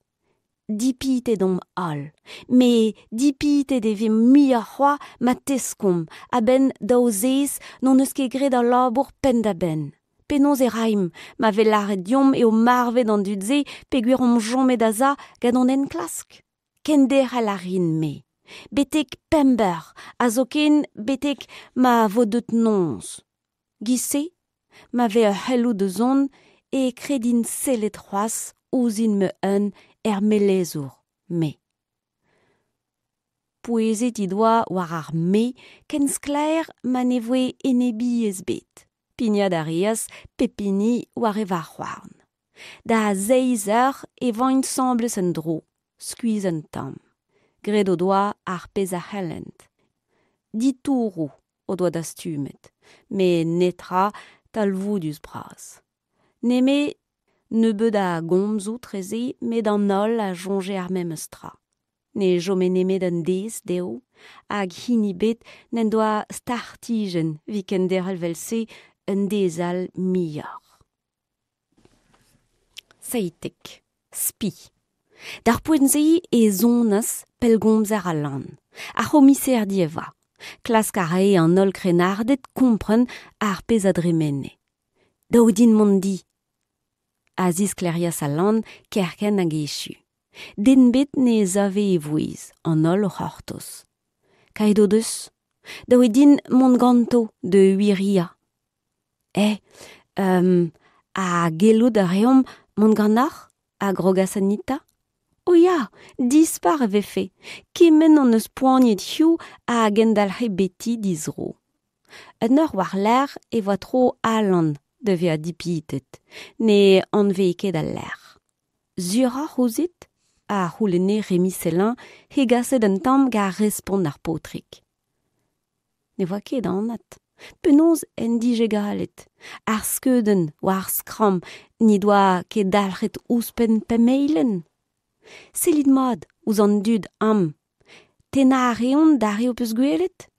Dipitet omp holl, met dipitet e vimp muioc'h c'hoazh ma teskomp a-benn daou zeizh n'hon eus ket graet al labour penn-da-benn. Penaos e raimp ma vez lâret deomp eo marvet an dud-se peogwir omp chomet a-sav gant hon enklask? Kenderc'hel a rin-me. Betek pemp eur, ha zoken betek ma vo deut noz. Giz-se, ma vez ur c'heloù da zont e kredin sellet c'hoazh ouzhin ma-un er melezour, me. Pouezet he doa war ar me ken sklaer ma ne voe enebiezh ebet. Pignat a reas pep hini war e varc'h-houarn. Da seizh eur e vaint 'sambles en-dro, skuizh un tamm. Graet o doa ar pezh a c'hellent. Ditouroù o doa dastumet, met netra talvoudus-bras. Nemet nebeut a gomzoù 'treze met an holl a soñje ar memes tra. Ne chome nemet un deiz dezho hag hini ebet n'en doa startijenn evit kenderc'hel 'vel-se un deiz all muioc'h. 17. Spi. D'ar poent-se e sonas pellgomzer Alan. Ar c'homiserdi e oa. Klask a rae an holl krennarded kompren ar pezh a dremene. Dav din mont di, a zisklêrias Alan kerkent hag echu. Den ebet ne save e vouezh, an holl o c'hortoz. Kaet o deus. Dav eo din mont ganto da wiriañ. Eh, ha gellout a reomp mont ganeoc'h? a grogas Anita. O ya, dispar e vefe. Kement hon eus poaniet hiziv a gendalc'he Betty dizro. Un eur war-lerc'h e voa tro Alan da vezañ dipitet. Ne anvee ket al lec'h. Suroc'h ouzhit ? a c'houlenne Remi Sellin hegaset un tamm gant respont ar paotrig. Ne voa ket anat. Penaos en dije gallet? Ar skeudenn war ar skramm n'he doa ket dalc'het ouzhpenn pemp eilenn. Sellit mat ouzh an dud amañ. Tennañ a reont d'ar re ho peus gwelet ?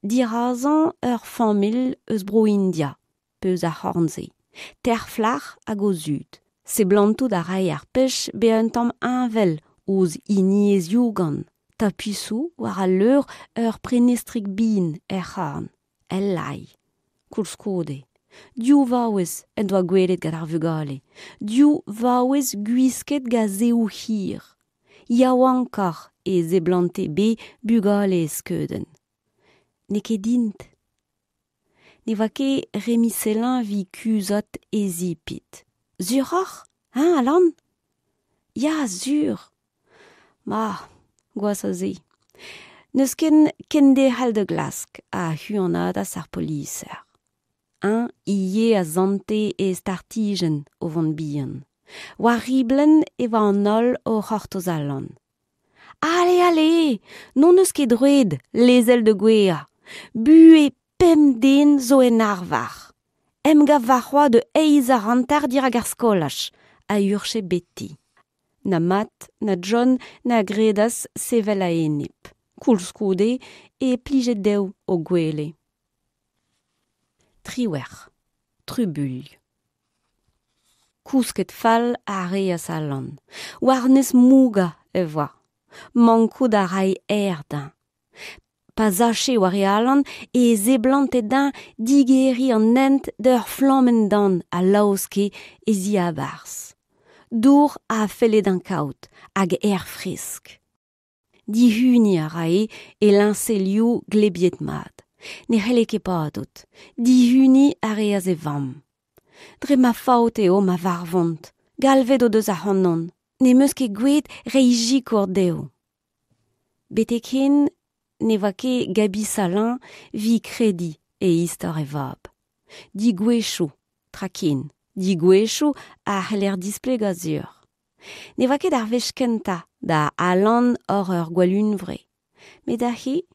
Dirazañ ur familh eus Bro-India, pe eus ar c'horn-se, teir flac'h hag o zud. Seblantout a rae ar pech bezañ un tamm heñvel ouzh hini e ziougan, tapisoù war al leur ur prenestrig bihan er c'horn, el lailh. Koulskoude, div vaouez en doa gwelet gant ar vugale, div vaouez gwisket gant saeoù hir. Yaouankoc'h e seblante bet bugale e skeudenn. N'eo ket int. Ne oa ket Remi Sellin evit kuzhat e zipit. Sur oc'h, hein, Alan ? Ya, sur. Ma, gwazh a se. N'eus ken kenderc'hel da glask, a huanadas ar poliser. Eñ ivez a sante e startijenn o vont bihan. War riblenn e oa an holl o c'hortoz Alan. Ale, ale ! N'hon eus ket droed lezel da gouezhañ. Buhez pemp den zo en arvar. Emgav warc'hoazh da eizh eur hanter dirak ar skolaj, a huche Betty. Na Matt na John na gredas sevel a-enep. Koulskoude e plije dezho o gwele. 18. Trubuilh. Kousket fall a reas Alan. War-nes mougañ e oa. Mankout a rae aer dezhañ. Pa sache war e alan e seblante dezhañ digeriñ an hent d'ur flammenn-dan a laoske e ziabarzh. Dour a felle dezhañ kaout hag aer fresk. Dihuniñ a rae e liñselioù glebiet-mat. Ne c'helle ket padout. Dihuniñ a reas e vamm. Dre ma faot eo ma varvont. Galvet o deus ac'hanon. N'em eus ket gouiet reiñ sikour dezho. Betek-hen ne oa ket Gaby Salin evit krediñ e istor e vab. Degouezhioù, tra ken, degouezhioù a c'heller displegañ sur. Ne oa ket ar wech kentañ da Alan oc'h ur gwallhunvre. Met aze,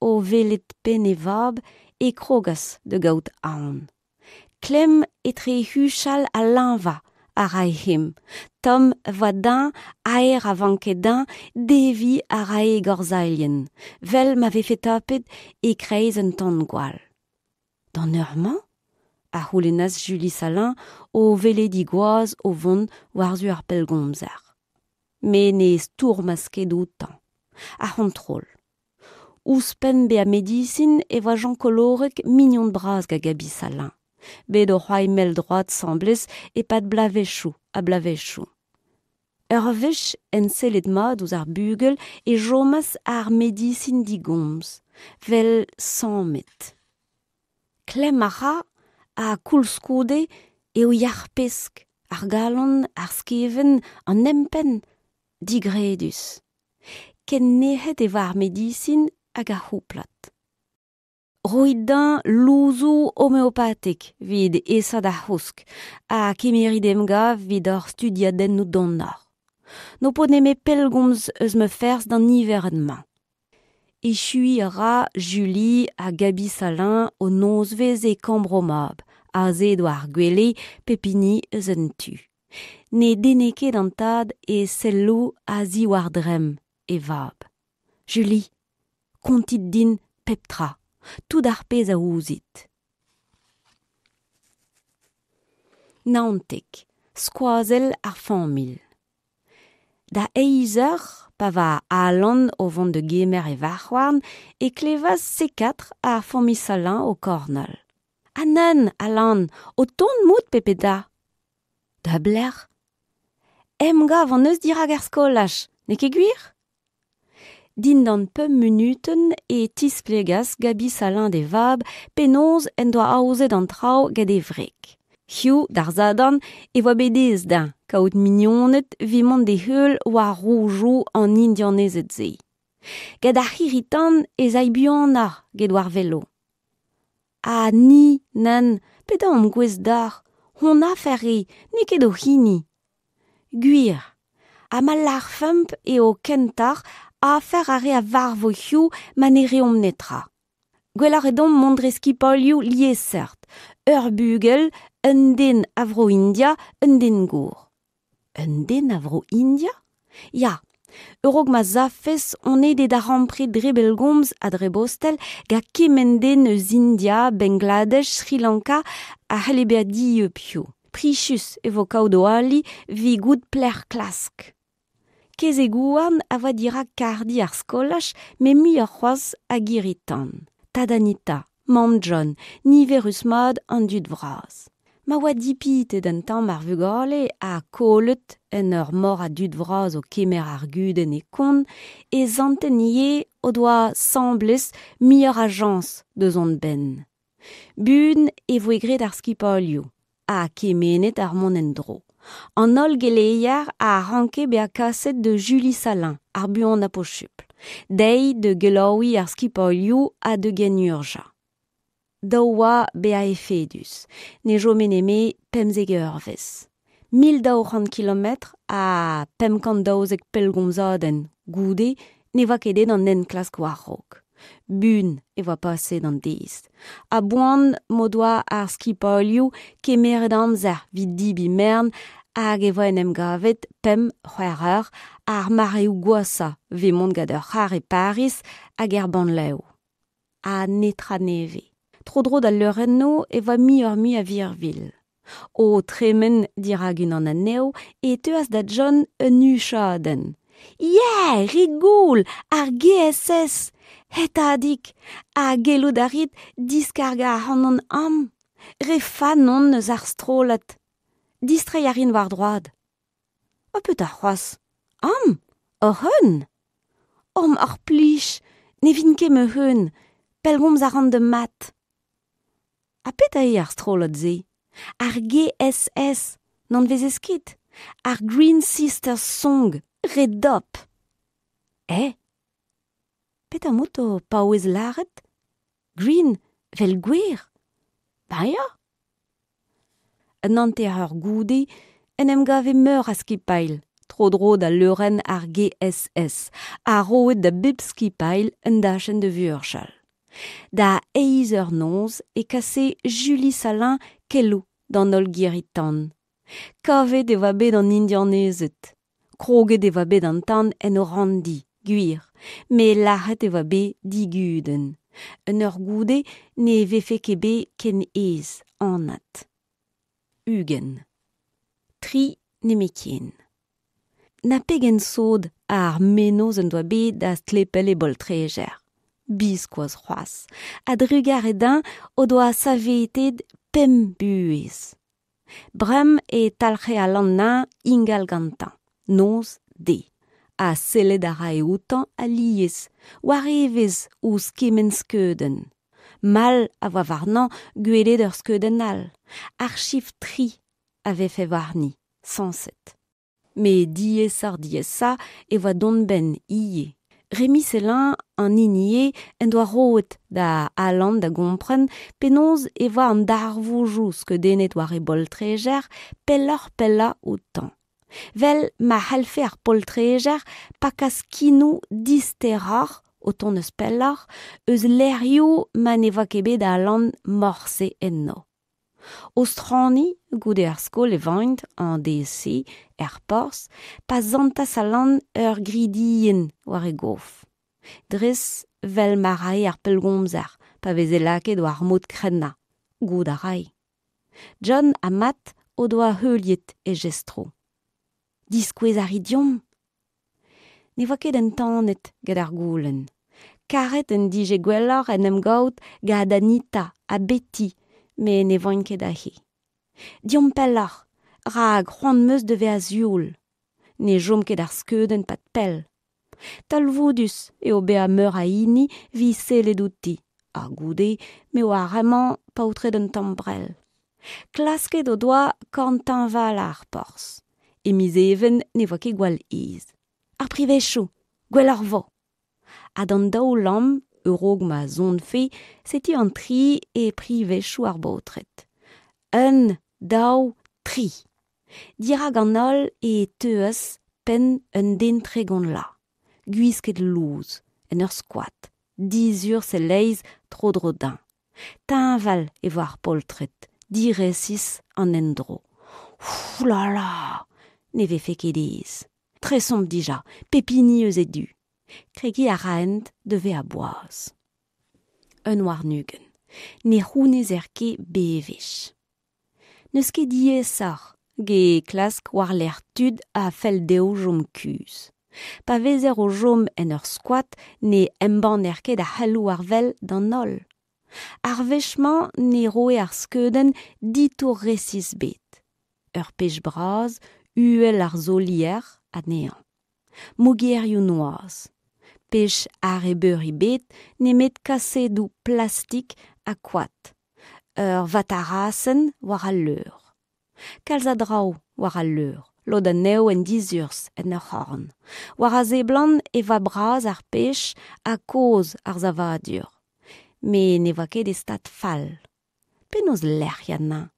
o welet penn e vab, e krogas da gaout aon. Klemm etre huchal ha leñvañ a rae hemañ. Tomm 'voa dezhañ, aer a vanke dezhañ, deviñ a rae e gorzailhenn, 'vel ma vefe tapet e-kreiz un tan-gwall. D'an eur-mañ ? a c'houlennas Julie Salin o welet he gwaz o vont war-zu ar pellgomzer. Met ne stourmas ket outañ. Ar c'hontrol. Ouzhpenn bezañ medisin e oa Jean Collorec mignon bras gant Gaby Salin. Bet o c'hoari mell-droad 'sambles e-pad bloavezhioù ha bloavezhioù. Ur wech ensellet mat ouzh ar bugel e chomas ar medisin digomz, 'vel sammet. Klemm a ra ha koulskoude eo yac'h-pesk, ar galon, ar skevent, an empenn, digredus. Ken nec'het e oa ar medisin hag ar c'houplad. Roit dezhañ louzoù homeopatek evit aesaat ar c'housk ha kemerit emgav evit hor studiadennoù donoc'h. N'ho po nemet pellgomz eus ma ferzh d'an niverenn-mañ. Echuiñ a ra Julie ha Gaby Salin o nozvezh e kambr o mab, aze war ar gwele, pep hini eus un tu. Ne denne ket an tad e selloù a-ziwar dremm e vab. Julie, kontit din pep tra, tout ar pezh a ouzit. 19. Skoazell ar familh. Da eizh eur, pa oa Alan o vont da gemer e varc'h-houarn, e klevas C4 ar familh Salin o kornal. Ha nann, Alan, o tont 'mout pe peda? Da belec'h? Emgav hon eus dirak ar skolaj, n'eo ket gwir? Dindan pemp munutenn e tisplegas Gaby Salin d'e vab penaos en doa aozet an traoù gant e wreg. Hiziv, d'ar Sadorn, e oa bet aes dezhañ kaout mignoned evit mont d'e heul war roudoù an Indianezed-se. Gant ar c'hirri-tan ez ay buanoc'h 'get war velo. Ha ni, nann, petra omp gouest deoc'h? Hon afer eo, n'eo ket hoc'h hini. Gwir. Ha ma lârfemp eo kentoc'h afer ar re a varvo hiziv ma ne reomp netra. Gwelloc'h eo deomp mont dre skipailhoù liesseurt, ur bugel, un den a Vro-India, un den gour. Un den a Vro-India? Ya, a-raok ma savfes on aet e darempred dre bellgomz ha dre bostel gant kement den eus India, Bangladesh, Sri Lanka a c'helle bezañ dieub hiziv. Prijus e vo kaout o ali evit goût pelec'h klask. Kezeg-houarn a oa dirak karrdi ar skolaj met muioc'h c'hoazh a girri-tan. Tad Anita, mamm John, niverus-mat an dud vras. Ma oa dipitet un tamm ar vugale ha kollet en ur mor a dud vras o kemer ar gudenn e kont, e santent ivez o doa 'sambles muioc'h a jañs da zont 'benn. Buan e voe graet ar skipailhoù ha kemennet ar mont en-dro. An holl geleier a ranke bezañ kaset da Julie Salin ar buanañ posupl, dezhi da gelaouiñ ar skipailhoù ha da genurzhiañ. Dav oa bezañ efedus, ne chome nemet 15 eurvezh. 1200 kilometr ha 512 pellgomzadenn goude ne oa ket aet an enklask war-raok. Buan e oa paseet an deiz. A-boan m'o doa ar skipailhoù kemeret amzer evit debriñ mern hag e voa en em gavet pemp c'hwec'h eur ar mareoù gwashañ evit mont gant ur c'harr e Pariz hag er bannlev. Ha netra nevez. Tro-dro d'al leurennoù e voa muioc'h-mui a virvilh. O tremen dirak unan anezho e teuas da John un huchadenn. Yeah, rigoul, ar GSS! Hetadig, ha gellout a rit diskargañ ac'hanon amañ? Re fan on eus ar strollad. Distreiñ a rin war droad. Ha petra c'hoazh? Amañ, hoc'h-eun? Oh, mar plij, ne vin ket ma-un, pellgomz a ran da mat. Ha petra eo ar strollad-se? Ar GSS, n'anavezez ket? Ar Green Sisters Song, re dop! Eh? Petra 'maout o paouez lâret? Green, 'vel gwer? Beñ ya! Un hanter-eur goude en em gave meur a skipailh tro-dro da leurenn ar GSS ha roet da bep skipailh un dachenn da vurchal. Da eizh eur noz e kase Julie Salin keloù d'an holl girri-tan. Kavet e oa bet an Indianezed. Kroget e oa bet an tan en o ranndi, gwir, met lâret e oa bet digudenn. Un eur goude ne vefe ket bet ken aes, anat. 20. Tri nemetken. Na pegen sod ar mennozh en doa bet da stlepel e boltrejer. Biskoazh c'hoazh. A-drugarez dezhañ o doa saveteet pemp buhez. Bremañ e talc'he Alan-Neñv ingal gantañ, noz-deiz, ha sellet a rae outañ alies, war evezh ouzh kement skeudenn. Mall a oa warnañ gwelet ur skeudenn all, ar chifr tri a vefe warni, sañset. Met diaesoc'h-diaesañ e oa dont 'benn ivez. Remi Sellin an hini eo en doa roet da Alan da gompren penaos e oa an darvoudoù skeudennet war e boltrejer pelloc'h-pellañ outañ. 'Vel ma c'hallfe ar poltrejer pakañ skinoù disteroc'h o tont eus pelloc'h eus lec'hioù ma ne oa ket bet Alan morse enno. O straniñ goude ar skol e vaint an deiz-se er porzh pa santas Alan ur gridienn war e gof. Dres 'vel ma rae ar pellgomzer pa veze lakaet war mod krennañ, goût a rae. John ha Matt o doa heuliet e jestroù. Diskouez a ri deomp ? Ne oa ket entanet gant ar goulenn. Karet en dije gwelloc'h en em gaout gant Anita ha Betty met ne voint ket aze. Deomp pelloc'h, rak c'hoant 'm eus da vezañ sioul. Ne chom ket ar skeudenn 'pad pell. Talvoudus eo bezañ meur a hini evit sellet outi ha goude m'eo ar re-mañ paotred un tamm brell. Klasket o doa korn teñvalañ ar porzh. E miz Even ne voa ket gwall aes. Ar privezioù, gwelloc'h 'vo. Ha d'an daou-lamm, a-raok ma sonfe, setu an tri e privezioù ar baotred. Un, daou, tri. Dirak an holl e teuas penn un den 30 vloaz, gwisket lous, en ur skwat, dizurzh e-leizh tro-dro dezhañ. Teñval e vo ar poltred, diresis an endro. Oulala! Ne vefe ket aes. Tresomp dija, pep hini eus e du. Kregiñ a raent da vezañ boaz. Un warn-ugent. Ne c'hounezer ket bewech. N'eus ket diaesoc'h get klask war-lerc'h tud a fell dezho chom kuzh. Pa vezer o chom en ur skwat ne embanner ket ar c'heloù war-wel d'an holl. Ar wech-mañ ne roe ar skeudenn ditour resis ebet. Ur pech bras, uhel ar solier anezhañ. Mogerioù noazh. Pech arrebeuri ebet nemet kasedoù plastik ha koad. Ur vatarasenn war al leur. Kalz a draoù war al leur, lod anezho en dizurzh en ur c'horn. War a seblant e oa bras ar pech ha kozh ar savadur. Met ne oa ket e stad fall. Penaos lec'hiañ anezhañ ?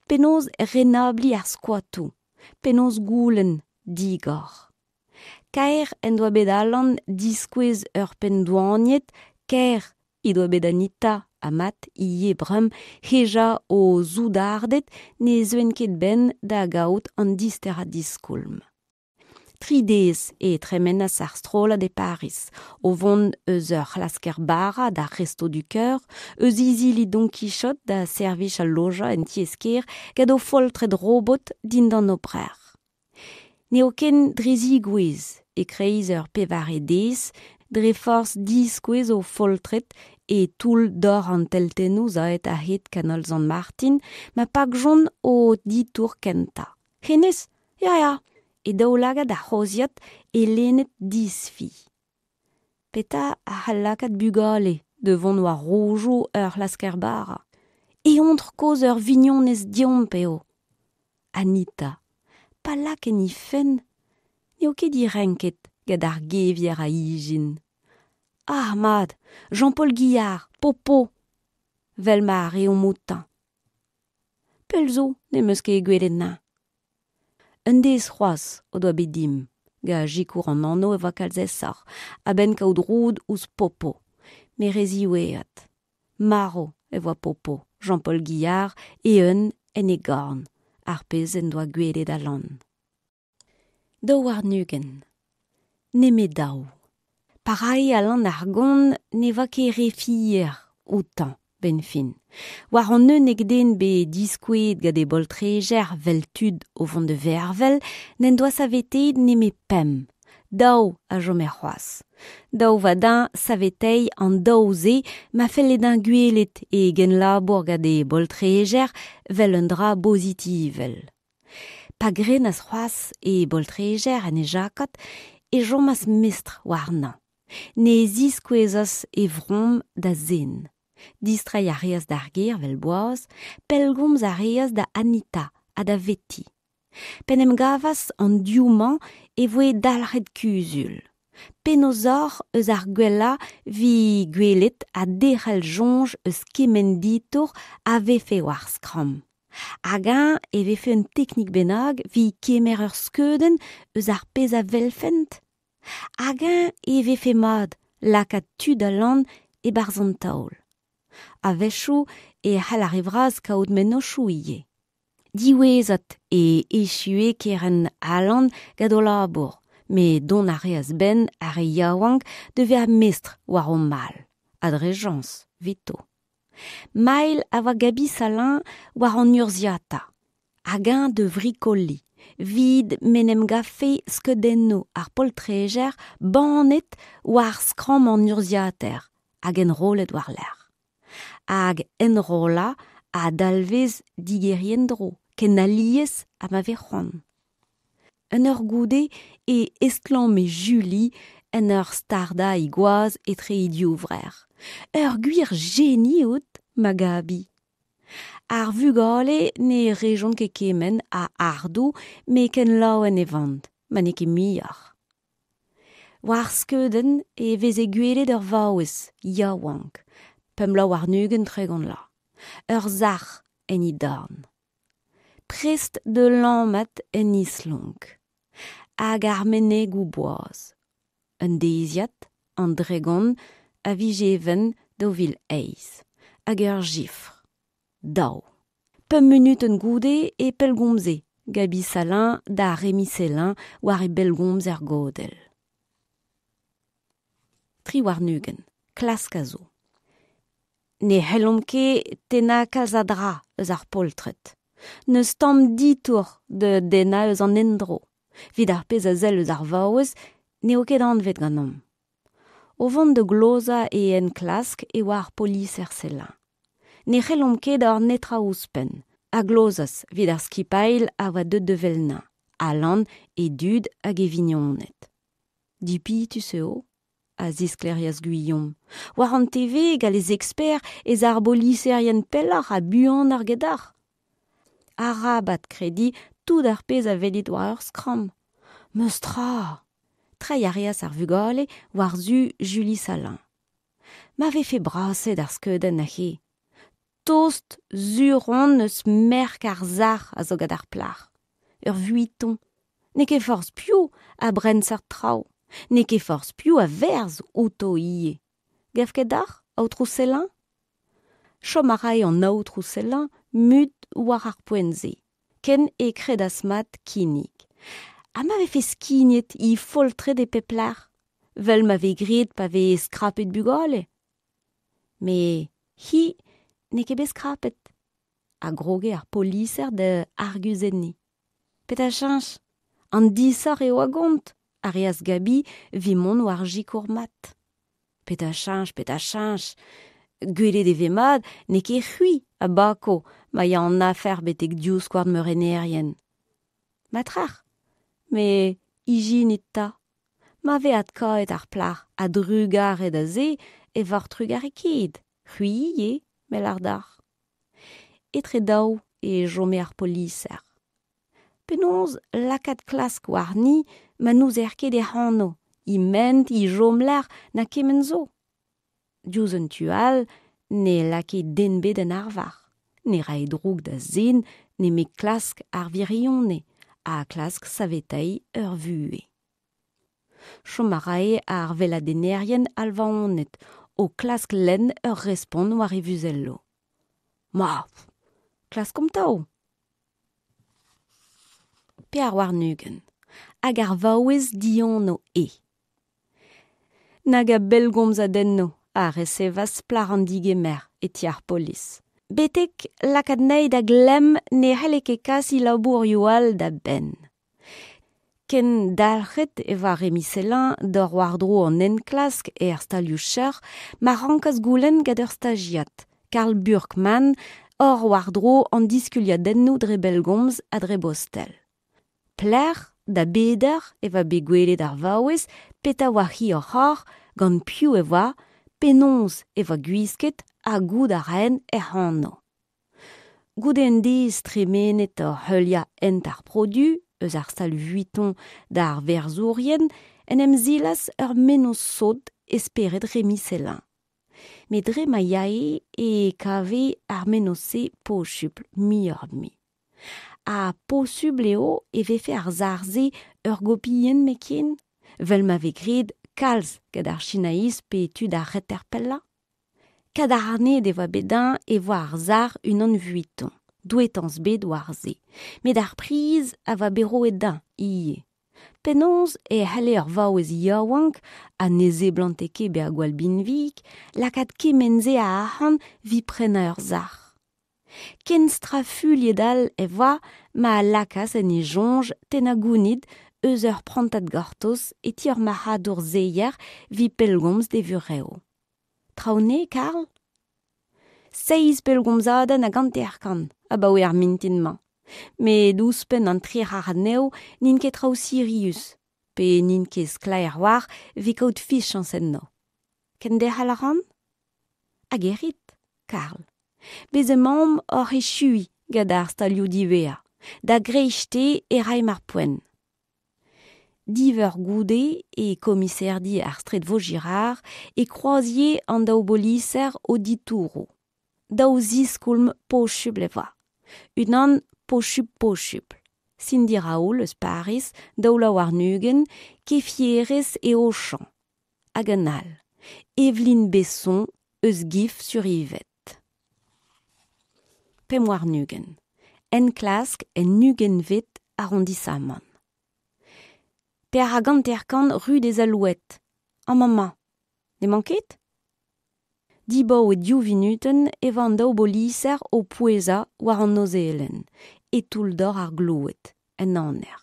Penaos renabliñ ar skwatoù ? Penaos goulenn digor ? Kaer en doa bet Alan diskouez ur penn doaniet, kaer he doa bet Anita ha Matt ivez bremañ hejañ o soudarded ne zeuent ket 'benn da gaout an disterañ diskoulm. Tri deiz e tremenas ar strollad e Pariz, o vont eus ur c'hlasker-bara d'ar Resto du Cœur, eus izili Don Quichotte da servij al lojañ en tiez-kêr gant o foltred robot dindan o brec'h. N'eo ken dre zigouezh e-kreiz ur pevare deiz, dre forzh diskouez o foltred e toull dor an teltennoù savet a-hed kanol Sant-Martin, ma pakjont o ditour kentañ. Hennezh, ya ya, e daoulagad ar c'hozhiad e lenned disfi. Petra a c'hall lakaat bugale da vont war rojoù ur c'hlasker-bara? Eontr kozh ur vignonez deomp eo. Anita. Pa lak en he fenn n'eo ket direnket gant ar gevier a ijin. Ah, mat, Jean-Paul Guillard, Popo, 'vel ma reomp outañ. Pell zo n'em eus ket gwelet 'neñ. Un deiz c'hoazh o doa bet dimp, gant sikour an anv e oa kalz aesoc'h, a-benn kaout roud ouzh Popo, met re ziwezhat. Marv e oa Popo, Jean-Paul Guillard, e-un en e gorn, ar pezh en doa gwelet Alan. 22. Nemet daou. Pa rae Alan ar Gont ne oa ket re fier outañ, 'benn fin. War an 11 den bet diskouezet gant e boltrejer 'vel tud o vont da vervel n'en doa saveteet nemet pemp. Daou a chome c'hoazh. Daou oa dezhañ saveteiñ an daou-se ma felle dezhañ gwelet e genlabour gant e boltrejer 'vel un dra bozitivel. Pa grenas c'hoazh e boltrejer en e jakod e chomas mestr warnañ. Ne ziskouezas e vromm da zen. Distreiñ a reas d'ar gêr 'vel boaz, pellgomz a reas da Anita ha da Vetty. P'en em gavas an div-mañ e voe dalc'het kuzul. Penaos oc'h eus ar gwellañ 'vit gwelet ha derc'hel soñj eus kement ditour a vefe war skramm. Hag-eñ e vefe un teknik bennak evit kemer ur skeudenn eus ar pezh a welfent? Hag-eñ e vefe mat lakaat tud Alan e-barzh an taol? A-wechoù e c'hall ar re vras kaout mennozhioù ivez. Diwezhat e echue kerent Alan gant o labour, met dont a reas 'benn ar re yaouank da vezañ mestr war o mall, ha dre chañs 'vito. Mael a oa Gaby Salin war an urzhiata. Hag eñ da vrikoliñ 'vit m'en em gavfe skeudennoù ar poltrejer bannet war skramm an urzhiataer hag enrollet war-lerc'h. Hag enrollañ a dalvez digeriñ en-dro ken alies ha ma vez c'hoant. Un eur goude e estlamme Julie en ur stardañ he gwaz etre he divrec'h. Ur gwir jeni out, ma Gaby. Ar vugale ne rejont ket kement a ardoù met ken laouen e oant, ma n'eo ket muioc'h. War skeudenn e veze gwelet ur vaouez yaouank, 25 30 vloaz, ur sac'h en he dorn. Prest da lammat en islonk. Hag ar menegoù boaz. Un deiziad, an dregont a viz Even 2008, hag ur jifr, daou. Pemp munutenn goude e pellgomze Gaby Salin da Rémi Sellin war e bellgomz er godell. 23. Klask a zo. Ne c'hellomp ket tennañ kalz a dra eus ar poltred. N'eus tamm ditour da dennañ eus an endro. Evit ar pezh a sell eus ar vaouez n'eo ket anvet ganeomp. O vont da glozañ e enklask e oa ar poliser Sellin. Ne c'hellomp ket ober netra ouzhpenn, a glozas evit ar skipailh a oa deuet da Velnañ, Alan, e dud hag e vignoned. Dipitus eo, a zisklêrias Gwilhom. War an TV gant les experts ez a ar boliserien pelloc'h ha buanoc'h ganeoc'h. Arabat krediñ tout ar pezh a welit war ur skramm. Meus tra! Treiñ a reas ar vugale war-zu Julie Salin. Ma vefe braset ar skeudenn aze. Tost sur on eus merk ar sac'h a zo gant ar plac'h. Ur Vuitton. N'eo ket forzh piv a bren seurt traoù. N'eo ket forzh piv a werzh outo ivez. Gav ket deoc'h, aotrou Sellin? Chom a rae an aotrou Sellin mut war ar poent-se, ken e kredas mat kinnig. Ha ma vefe skignet he foltred e pep lec'h, 'vel ma vez graet pa vez skrapet bugale? Met hi n'eo ket bet skrapet, a groge ar poliser da arguzenniñ. Petra cheñch? An disoc'h eo a gont, a reas Gaby evit mont war sikour mat. Petra cheñch, petra cheñch? Gwelet e vez mat n'eo ket c'hwi a bako ma ya an afer betek divskouarn ma renerien. Matrec'h, met ijinit 'ta. Ma vez adkaet ar plac'h a-drugarez da se e voc'h trugarekaet, c'hwi ivez, me 'lâr deoc'h. Etre daou e chome ar poliser. Penaos lakaat klask warni ma n'ouzer ket hec'h anv, he ment, he chomlec'h na kement zo? Diouzh un tu all ne lakae den ebet en arvar, ne rae droug da zen nemet klask ar wirionez ha klask saveteiñ ur vuhez. Chom a rae ar weladennerien alvaonet o klask lenn ur respont war e vuzelloù. Ma, klaskomp 'tav! 24. Hag ar vaouez dianv eo. Nag a bellgomzadennoù a resevas plac'h an digemer e ti ar polis. Betek lakaat anezhi da glemm ne c'helle ket kas he labourioù all da benn. Ken dalc'het e oa Rémi Sellin d'ober war-dro an enklask er stalioù cheuc'h ma rankas goulenn gant ur stajiad, Karl Burkman, ober war-dro an diskuliadennoù dre bellgomz ha dre bostel. Pelec'h, da beder e oa bet gwelet ar vaouez, petra oa-hi oc'h ober, gant piv e oa, penaos e oa gwisket ha goût a raent hec'h anv. Goude un deiz tremenet oc'h heuliañ hent ar produ, eus ar stal Vuitton d'ar verzourien, en em silas ur mennozh sot e spered Rémi Sellin. Met dre ma yae e kave ar mennozh-se posupl muioc'h-mui. Ha posubl eo e vefe ar sac'h-se ur gopienn nemetken, 'vel ma vez graet kalz gant ar Chinaiz pe tud ar Reter-Pellañ? Kadarnaet e oa bet eñ e oa ar sac'h unan Vuitton, douetañs bet war se, met ar priz a oa bet roet dezhañ ivez. Penaos e c'halle ur vaouez yaouank, ha ne seblante ket bezañ gwall binvidik, lakaat kement-se a arc'hant evit prenañ ur sac'h? Ken strafuilhet all e oa ma lakaas en e soñj tennañ gounid eus ur prantad gortoz e ti ur marc'hadour seier evit pellgomz d'e vurev. Traoù nevez, Karl? Seizh pellgomzadenn hag 50 abaoe ar mintin-mañ. Met ouzhpenn an tri c'har anezho n'int ket traoù sirius, pe n'int ket sklaer war evit kaout fichañs enno. Kenderc'hel a ran? Hag e rit, Karl. Bez' emaomp oc'h echuiñ gant ar stalioù diwezhañ. Da greisteiz e raimp ar poent. Div eur goude, e komiserdi ar straed Vaugirard, e kroazie an daou boliser o ditouroù. Daou ziskoulm posubl e oa. Unan posubl-posubl. Cindy Raoul eus Pariz, 22, kefierez e Auchan. Hag un all, Evelyne Besson eus Gif-sur-Yvette. 25. Enklask en ugentvet arrondissamant. 54 rue des Alouettes. Amañ 'mañ. N'emañ ket? Dibaoe div vinutenn e oa an daou boliser o pouezañ war an nozelenn, e toull-dor ar gloued, en aner.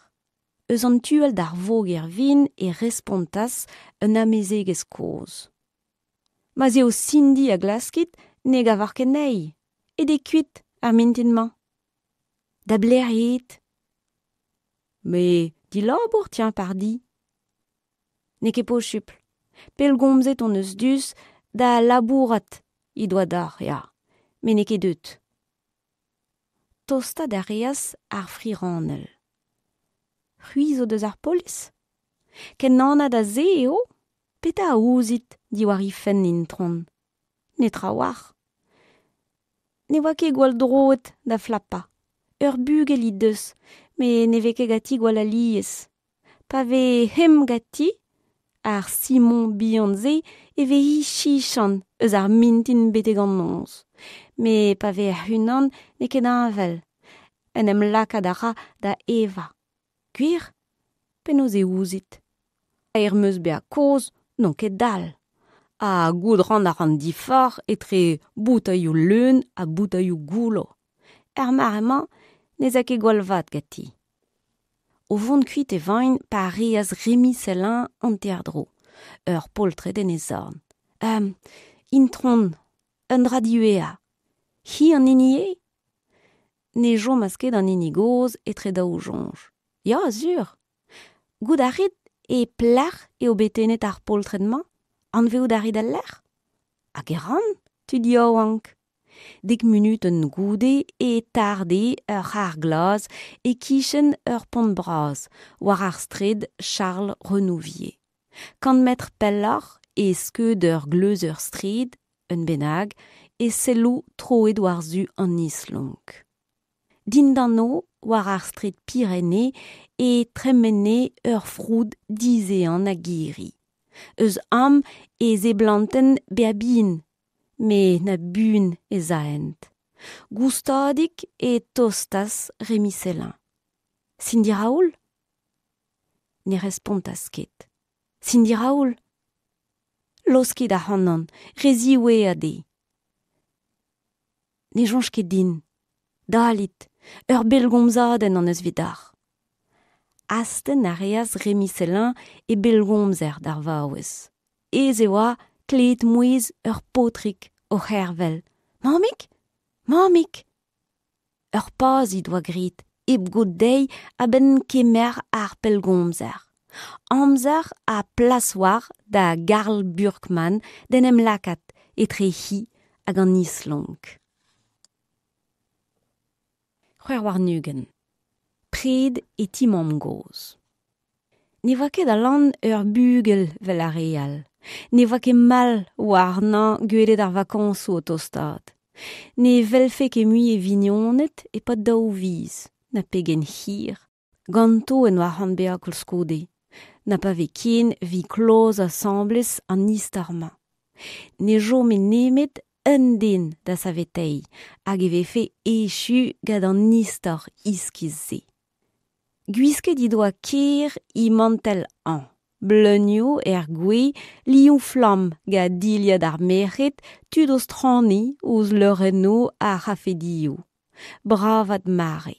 Eus an tu all d'ar voger vin e respontas un amezegez kozh. Ma'z eo Cindy a glaskit, ne gavoc'h ket anezhi. Aet eo kuit ar mintin-mañ. Da belec'h eo aet ? Me dilabour tiens pardi. N'eo ket posupl. Pellgomzet hon eus diouzh da labourat he doa deoc'h, ya, met n'eo ket deuet. Tostaat a reas ar fri-ranell. C'hwi zo deus ar polis ? Ken anat ha se eo ? Petra a ouzit diwar he fenn intron ? Netra 'oar. Ne oa ket gwall droet da flapañ. Ur bugel he deus, met ne vez ket ganti gwall alies. Pa vez hemm ganti, ar Simon bihan-se, e vez-hi chichant eus ar mintin betek an noz. Met pa vez hec'h-unan n'eo ket heñvel. En em lakaat a ra da evañ. Gwir ? Penaos e ouzit ? Kaer 'm eus bezañ kozh, n'on ket dall. Ha goût 'ran ar an diforc'h etre boutailhoù leun ha boutailhoù goullo. Er mare-mañ ne'z a ket gwall vat ganti. O vont kuit e vain pa reas Rémi Sellin hanter-dro, ur poltred en e zorn. Intron, un dra diwezhañ. Hi an hini eo ? Ne chomas ket an hini gozh etre daou soñj. Ya, sur. Goût a rit e pelec'h eo bet tennet ar poltred-mañ ? Anavezout a rit al lec'h ? Hag e ran, tud yaouank. Dek munutenn goude e tarde ur c'harr glas e-kichen ur pont bras war ar straed Charles Renouvier. Kant metr pelloc'h, e skeud ur gleuzeur-straed, un bennak, e selloù troet war-zu an islonk. Dindano, war ar straed Pyrénées, e tremene ur froud dizehan a girri. Eus am e seblantent bezañ bihan, met na buan ez aent. Goustadik e tostas Remi Sellin. Cindy Raoul ? Ne respontas ket. Cindy Raoul ? Laoskit ac'hanon, re ziwezhat eo. Ne soñj ket din. Dalit, ur bellgomzadenn hon eus evidoc'h. Astenn a reas Remi Sellin e bellgomzer d'ar vaouez. Aes e oa klevet mouezh ur paotrig o c'hervel Mammig ! Mammig ! Ur paz he doa graet hep goût dezhi a-benn kemer ar pellgomzer. Amzer ha plas 'oa da Garl Burkman d'en em lakaat etre hi hag an islonk. 26. Pred e ti mamm-gozh. Ne oa ket Alan ur bugel 'vel ar re all. Ne oa ket mall warnañ gwelet ar vakañsoù o tostaat. Ne welfe ket mui e vignoned e-pad daou viz, na pegen hir. Ganto en doa c'hoant bezañ koulskoude. Na pa ve ken evit klozañ asambles an istor-mañ. Ne chome nemet un den da saveteiñ hag e vefe echu gant an istor iskis-se. Gwisket he doa ker he mantell hañv, bleunioù er gwez, liv flamm gant dilhad ar merc'hed, tud o straniñ ouzh leurennoù ar c'hafedioù. Bravat mare.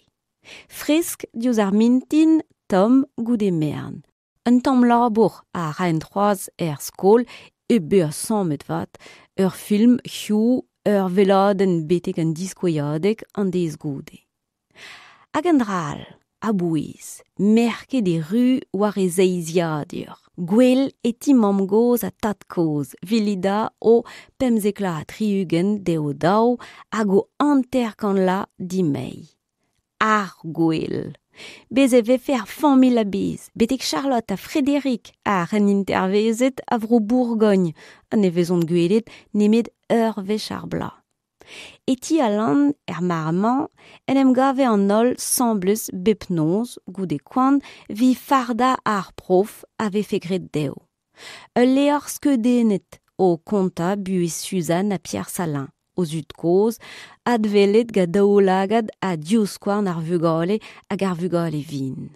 Fresk diouzh ar mintin, tomm goude merenn. Un tamm labour a raent c'hoazh er skol hep bezañ sammet 'vat, ur film hiziv, ur weladenn betek an diskouezadeg an deiz goude. Hag un dra all, a-bouez, merket e ru war e zeiziadur. Gwell e ti mamm-gozh ha tad-kozh, 'vit lidañ o pemzek vloaz ha tri-ugent dezho daou hag o hanter-kant vloaz dimeiñ. Ar gwel! Bez' e vefe ar familh a-bezh, betek Charlotte ha Frédéric ar c'henintervezed a vro Bourgogn ha ne vezont gwelet nemet ur wech ar bloaz. E ti Alan, er mare-mañ, en em gave an holl 'sambles bep noz, goude koan, 'vit fardañ ar prof a vefe graet dezho. Ul levr skeudennet o kontañ buhez Suzanne ha Pierre Salin, o zud-kozh, adwelet gant daoulagad ha divskouarn ar vugale hag ar vugale vihan.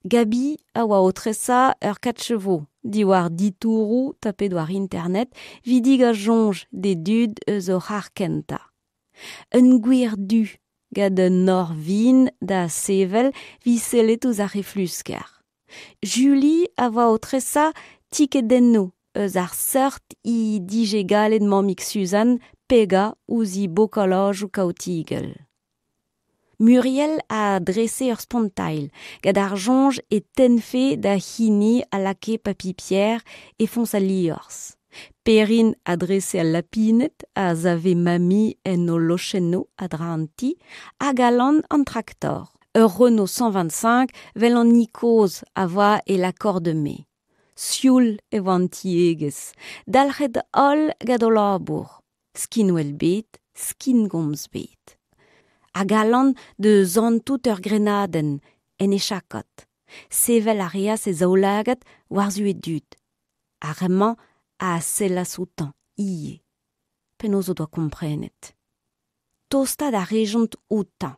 Gaby a oa o tresañ ur kad-chevo diwar ditouroù tapet war internet evit degas soñj d'e dud eus o c'harr kentañ. Un gwer du gant un nor vihan da sevel evit sellet ouzh ar c'heflusker. Julie a oa o tresañ tikedennoù eus ar seurt he dije gallet mammig Suzanne pegañ ouzh he bokalajoù kaotigell. Muriel a drese ur spontailh gant ar soñj e tennfe da hini a lakae Papy Pierre e foñs al liorzh. Perynn a drese al lapined a save Mamie en o lochennoù a-dra an ti hag Alan an traktor, ur Renault 125 'vel an hini kozh a oa e La Cordemais. Sioul e oa an tiegezh, dalc'het holl gant o labour. Skinwel bet, skingomz bet. Hag Alan da santout ur grenadenn en e chakod. Sevel a reas e zaoulagad war-zu e dud. Ar re-mañ a sellas outañ ivez. Penaos o doa komprenet? Tostaat a rejont outañ.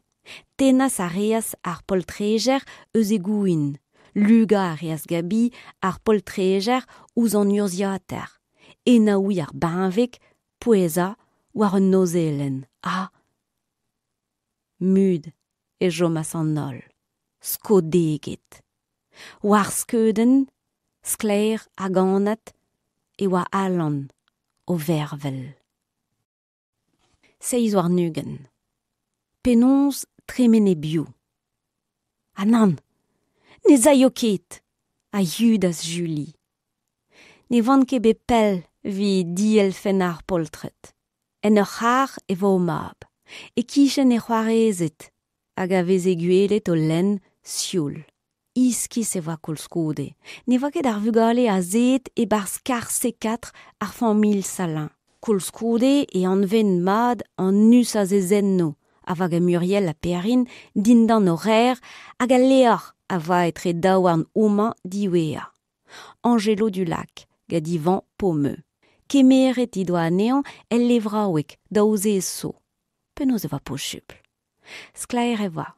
Tennas a reas ar poltrejer eus e gouhin. Lugañ a reas Gaby ar poltrejer ouzh an urzhiataer. Enaouiñ ar benveg, pouezañ war un nozelenn ha mut e chomas an holl, skodeget. War skeudenn, sklaer hag anat, e oa Alan o vervel. 27. Penaos tremen e-biou? Ha nann, ne 'z aio ket! a yudas Julie. Ne oan ket bet pell evit dielfennañ ar poltred. En ur c'harr e vo mab, e-kichen e c'hoarezed, hag a veze gwelet o lenn sioul. Iskis e oa koulskoude, ne oa ket ar vugale azeet e-barzh karr C4 ar familh Salin. Koulskoude e anven mat an usazezennoù a oa gant Muriel ha Perrine dindan o reer hag al levr a oa etre daouarn homañ diwezhañ. Angelo Dulac gant Yvan Pommeux. Kemeret he doa anezhañ el levraoueg daou zez zo. Penaos e oa posupl? Sklaer e oa.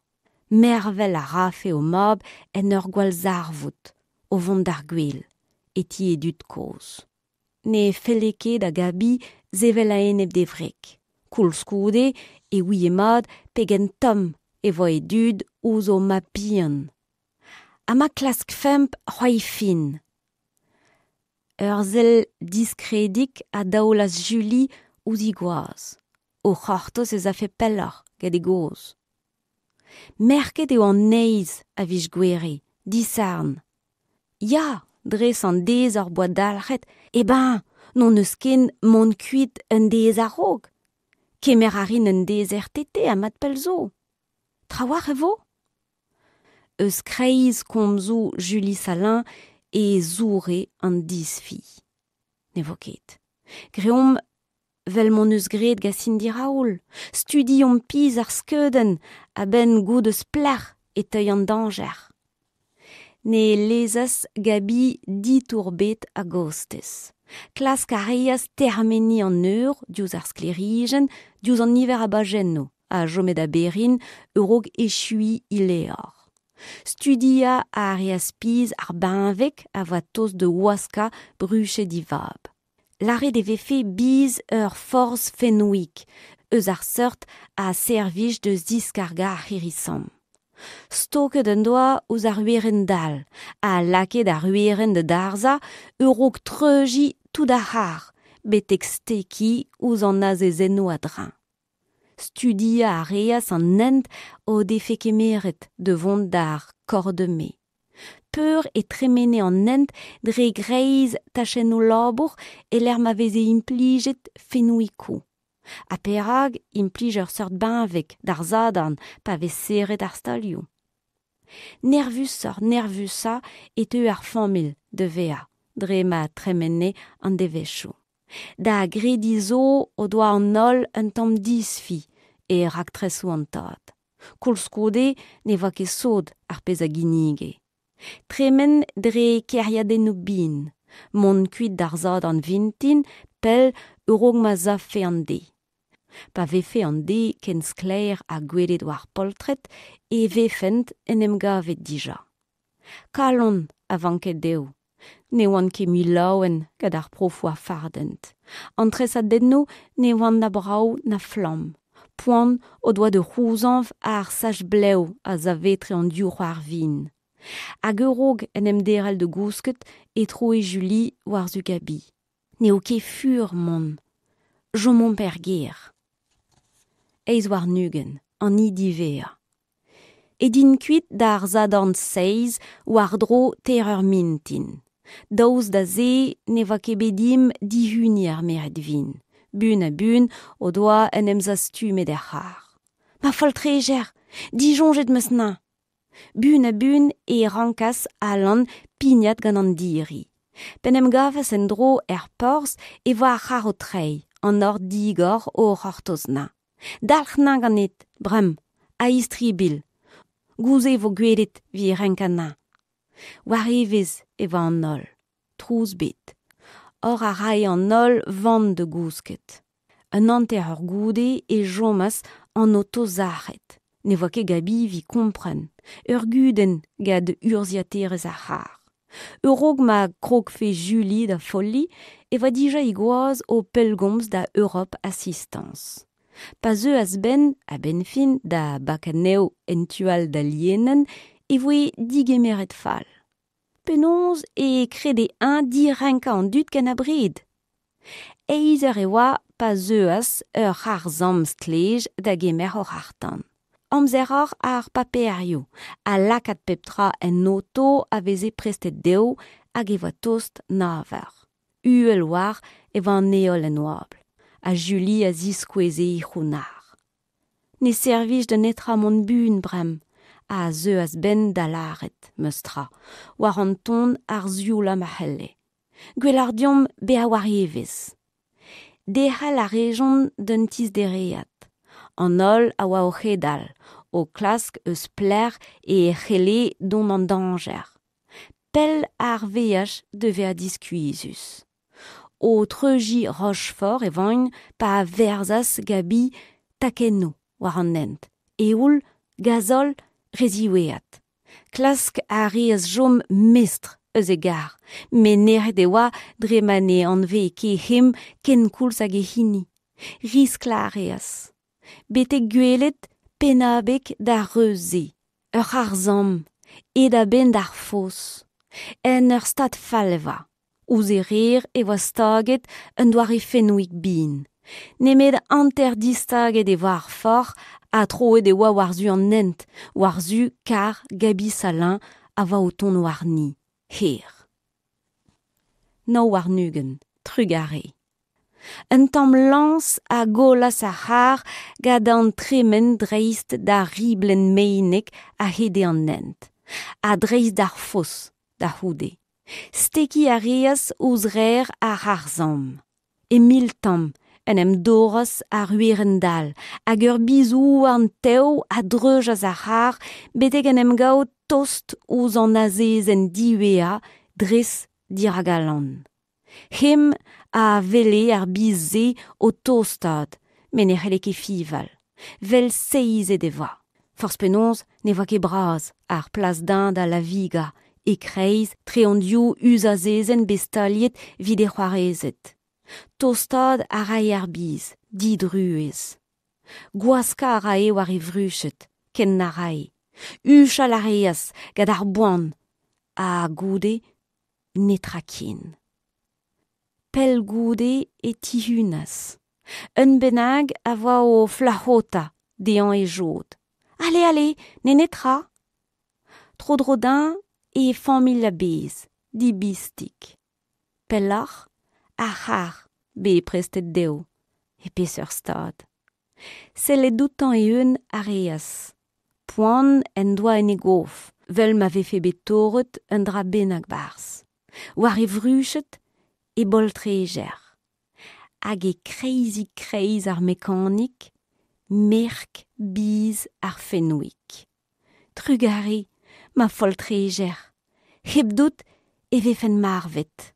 Mervel a rafe ho mab en ur gwallzarvoud, o vont d'ar gwel, e ti e dud-kozh. Ne felle ket da Gaby sevel a-enep d'e wreg. Koulskoude e ouie mat pegen tomm e voa e dud ouzh o mab-bihan. Ha ma klaskfemp c'hoari fin. Ur sell diskredik a daolas Julie ouzh he gwaz, o c'hortoz ez afe pelloc'h gant e gaoz. Merket eo an eizh a viz Gouere, disadorn. Ya, dres an deiz hor boa dalc'het, eh ben, n'hon eus ken mont kuit un deiz a-raok. Kemer a rin un deiz RTT ha mat pell zo. Trawalc'h e vo? Eus kreiz komzoù Julie Salin e zoure an disfi. Ne vo ket. Greomp 'vel m'hon eus graet gant Cindy Raoul, studiomp pizh ar skeudenn a-benn goût eus pelec'h e teuy an dañjer. Ne lezas Gaby ditour bet a-gostez. Klask a reas termeniñ an eur diouzh ar sklêrijenn, diouzh an niver a bajennoù a chome da Berrin a-raok echuiñ he levr. Studiañ a reas pizh ar benveg a oa tost da waskañ bruched e vab. Lâret e vefe biz ur forzh Fenwick, eus ar seurt a servij da ziskargañ ar c'hirri-samm. Stoket en doa ouzh ar werenn-dal ha lakaet ar werenn da darzhañ a-raok treuziñ tout ar c'harr betek stekiñ ouzh an azezennoù a-dreñv. Studiañ a reas an hent o defe kemeret da vont d'ar Cordemais. Peur e tremene an hent dre greiz tachennoù labour e-lec'h ma veze implijet fenouikoù. Ha perak implij ur seurt benveg d'ar Sadorn pa vez serret ar stalioù? Nervusoc'h-nervusañ e teu ar familh da vezañ dre ma tremene an devezhioù. Da grediñ zo o doa an holl un tamm disfi e raktresoù an tad. Koulskoude ne oa ket sot ar pezh a ginnige. Tremen dre kêriadennoù bihan, mont kuit d'ar Sadorn vintin pell a-raok ma savfe an deiz. Pa vefe an deiz ken sklaer ha gwelet war poltred e vefent en em gavet dija. Kalon a vanke dezho. Ne oant ket mui laouen gant ar profoù a fardent. An tresadennoù ne oant na brav na flamm. Poan o doa da c'houzañv ar sach-blev a savetre an div c'hoar vihan. Hag a-raok en em derc'hel da gousket e troe Julie war-zu Gaby. N'eo ket fur mont. Chomomp er gêr. 28, an hini diwezhañ. Edint kuit d'ar Sadorn seizh war-dro teir eur mintin. Daoust da se ne oa ket bet dimp dihuniñ ar merc'hed vin. Buan-ha-buan o doa en em zastumet er c'harr. Ma foltrejer, disoñjet 'm eus 'neñ. Buan-ha-buan e rankas Alan pignat gant an diri. P'en em gavas en-dro er porzh e voe ar c'harr o treiñ, an nor digor o c'hortoz 'neñ. Dalc'h 'neñ ganit, bremañ, a-istribilh. Gouze e vo gwelet 'vit renkañ 'neñ. War evezh e oa an holl. Trouz 'bet. Or a rae an holl van da gousket. Un hanter-eur goude e chomas an oto sac'het. Ne voa ket Gaby evit kompren. Ur gudenn gant urzhiaterezh ar c'harr. A-raok ma krogfe Julie da folliñ e oa dija he gwaz o pellgomz da Europ Assistance. Pa zeuas 'benn, a-benn fin, da bakañ anezho en tu all d'al lienenn e voe digemeret fall. Penaos e krede-eñ direnkañ an dud ken abred? Eizh eur e oa pa zeuas ur c'harr-samm stlej da gemer hor c'harr-tan. Amzer oc'h ar paperioù ha lakaat pep tra en oto a veze prestet dezho hag e oa tost nav eur. Uhel-walc'h e oa an heol en oabl. Ha Julie a ziskoueze he c'hounnar. Ne servij da netra mont buan bremañ, a zeuas 'benn da lâret, meus tra, war an ton ar sioulañ ma c'helle. Gwelloc'h deomp bezañ war evezh. Derc'hel a rejont d'un tizh dereat. An holl a oa o c'hedal, o klask eus pelec'h e c'helle dont an dañjer. Pell ar veaj da vezañ diskuizhus. O treuziñ Rochefort e oant pa verzas Gaby takennoù war an hent, eoul, gazol, re ziwezhat. Klask a reas chom mestr eus e garr, met nec'het e oa dre ma ne anveze ket hemañ kenkoulz hag e hini. Risklañ a reas. Betek gwelet pennabeg d'ar reuz-se, ur c'harr-samm, aet a-benn d'ar foz. En ur stad fall e oa. Ouzh e rer e oa staget un doare fenouig bihan. Nemet hanter-distaget e oa ar forc'h ha troet e oa war-zu an hent, war-zu karr Gaby Salin a oa o tont warni, her. 29, trugarez. Un tamm lañs a gollas ar c'harr gant an tremen dreist d'ar riblenn meinek a-hed an hent, ha dreist d'ar foz da c'houde. Stekiñ a reas ouzh rer ar c'harr-samm. E mil tamm en em dorras ar werenn-dal hag ur biz-houarn tev a dreuzas ar c'harr betek en em gaout tost ouzh an azezenn diwezhañ dres dirak Alan. Hemañ a wele ar biz-se o tostaat met ne c'helle ket fiñval. 'Vel seizet e oa. Forzh penaos ne oa ket bras ar plas dezhañ da lavigañ e-kreiz tre an div uzazezenn bet staliet evit e c'hoarezed. Tostaat a rae ar biz, didruez. Gwaskañ a rae war e vruched, ken na rae. Huchal a reas gant ar boan ha goude netra ken. Pell goude e tihunas. Un bennak a oa o flac'hotañ dezhañ e jod. Ale, ale, n'eo netra. Tro-dro dezhañ e familh a-bezh, dibistig. Pelloc'h, ar c'harr bet prestet dezho, e peseurt stad. Sellet outañ e-unan a reas. Poan en doa en e gof, 'vel ma vefe bet torret un dra bennak 'barzh. War e vruched e boltrejer. Hag e kreizig-kreiz ar mekanik, merk biz ar fenouig. Trugarez, ma foltrejer, hepdout e vefen marvet.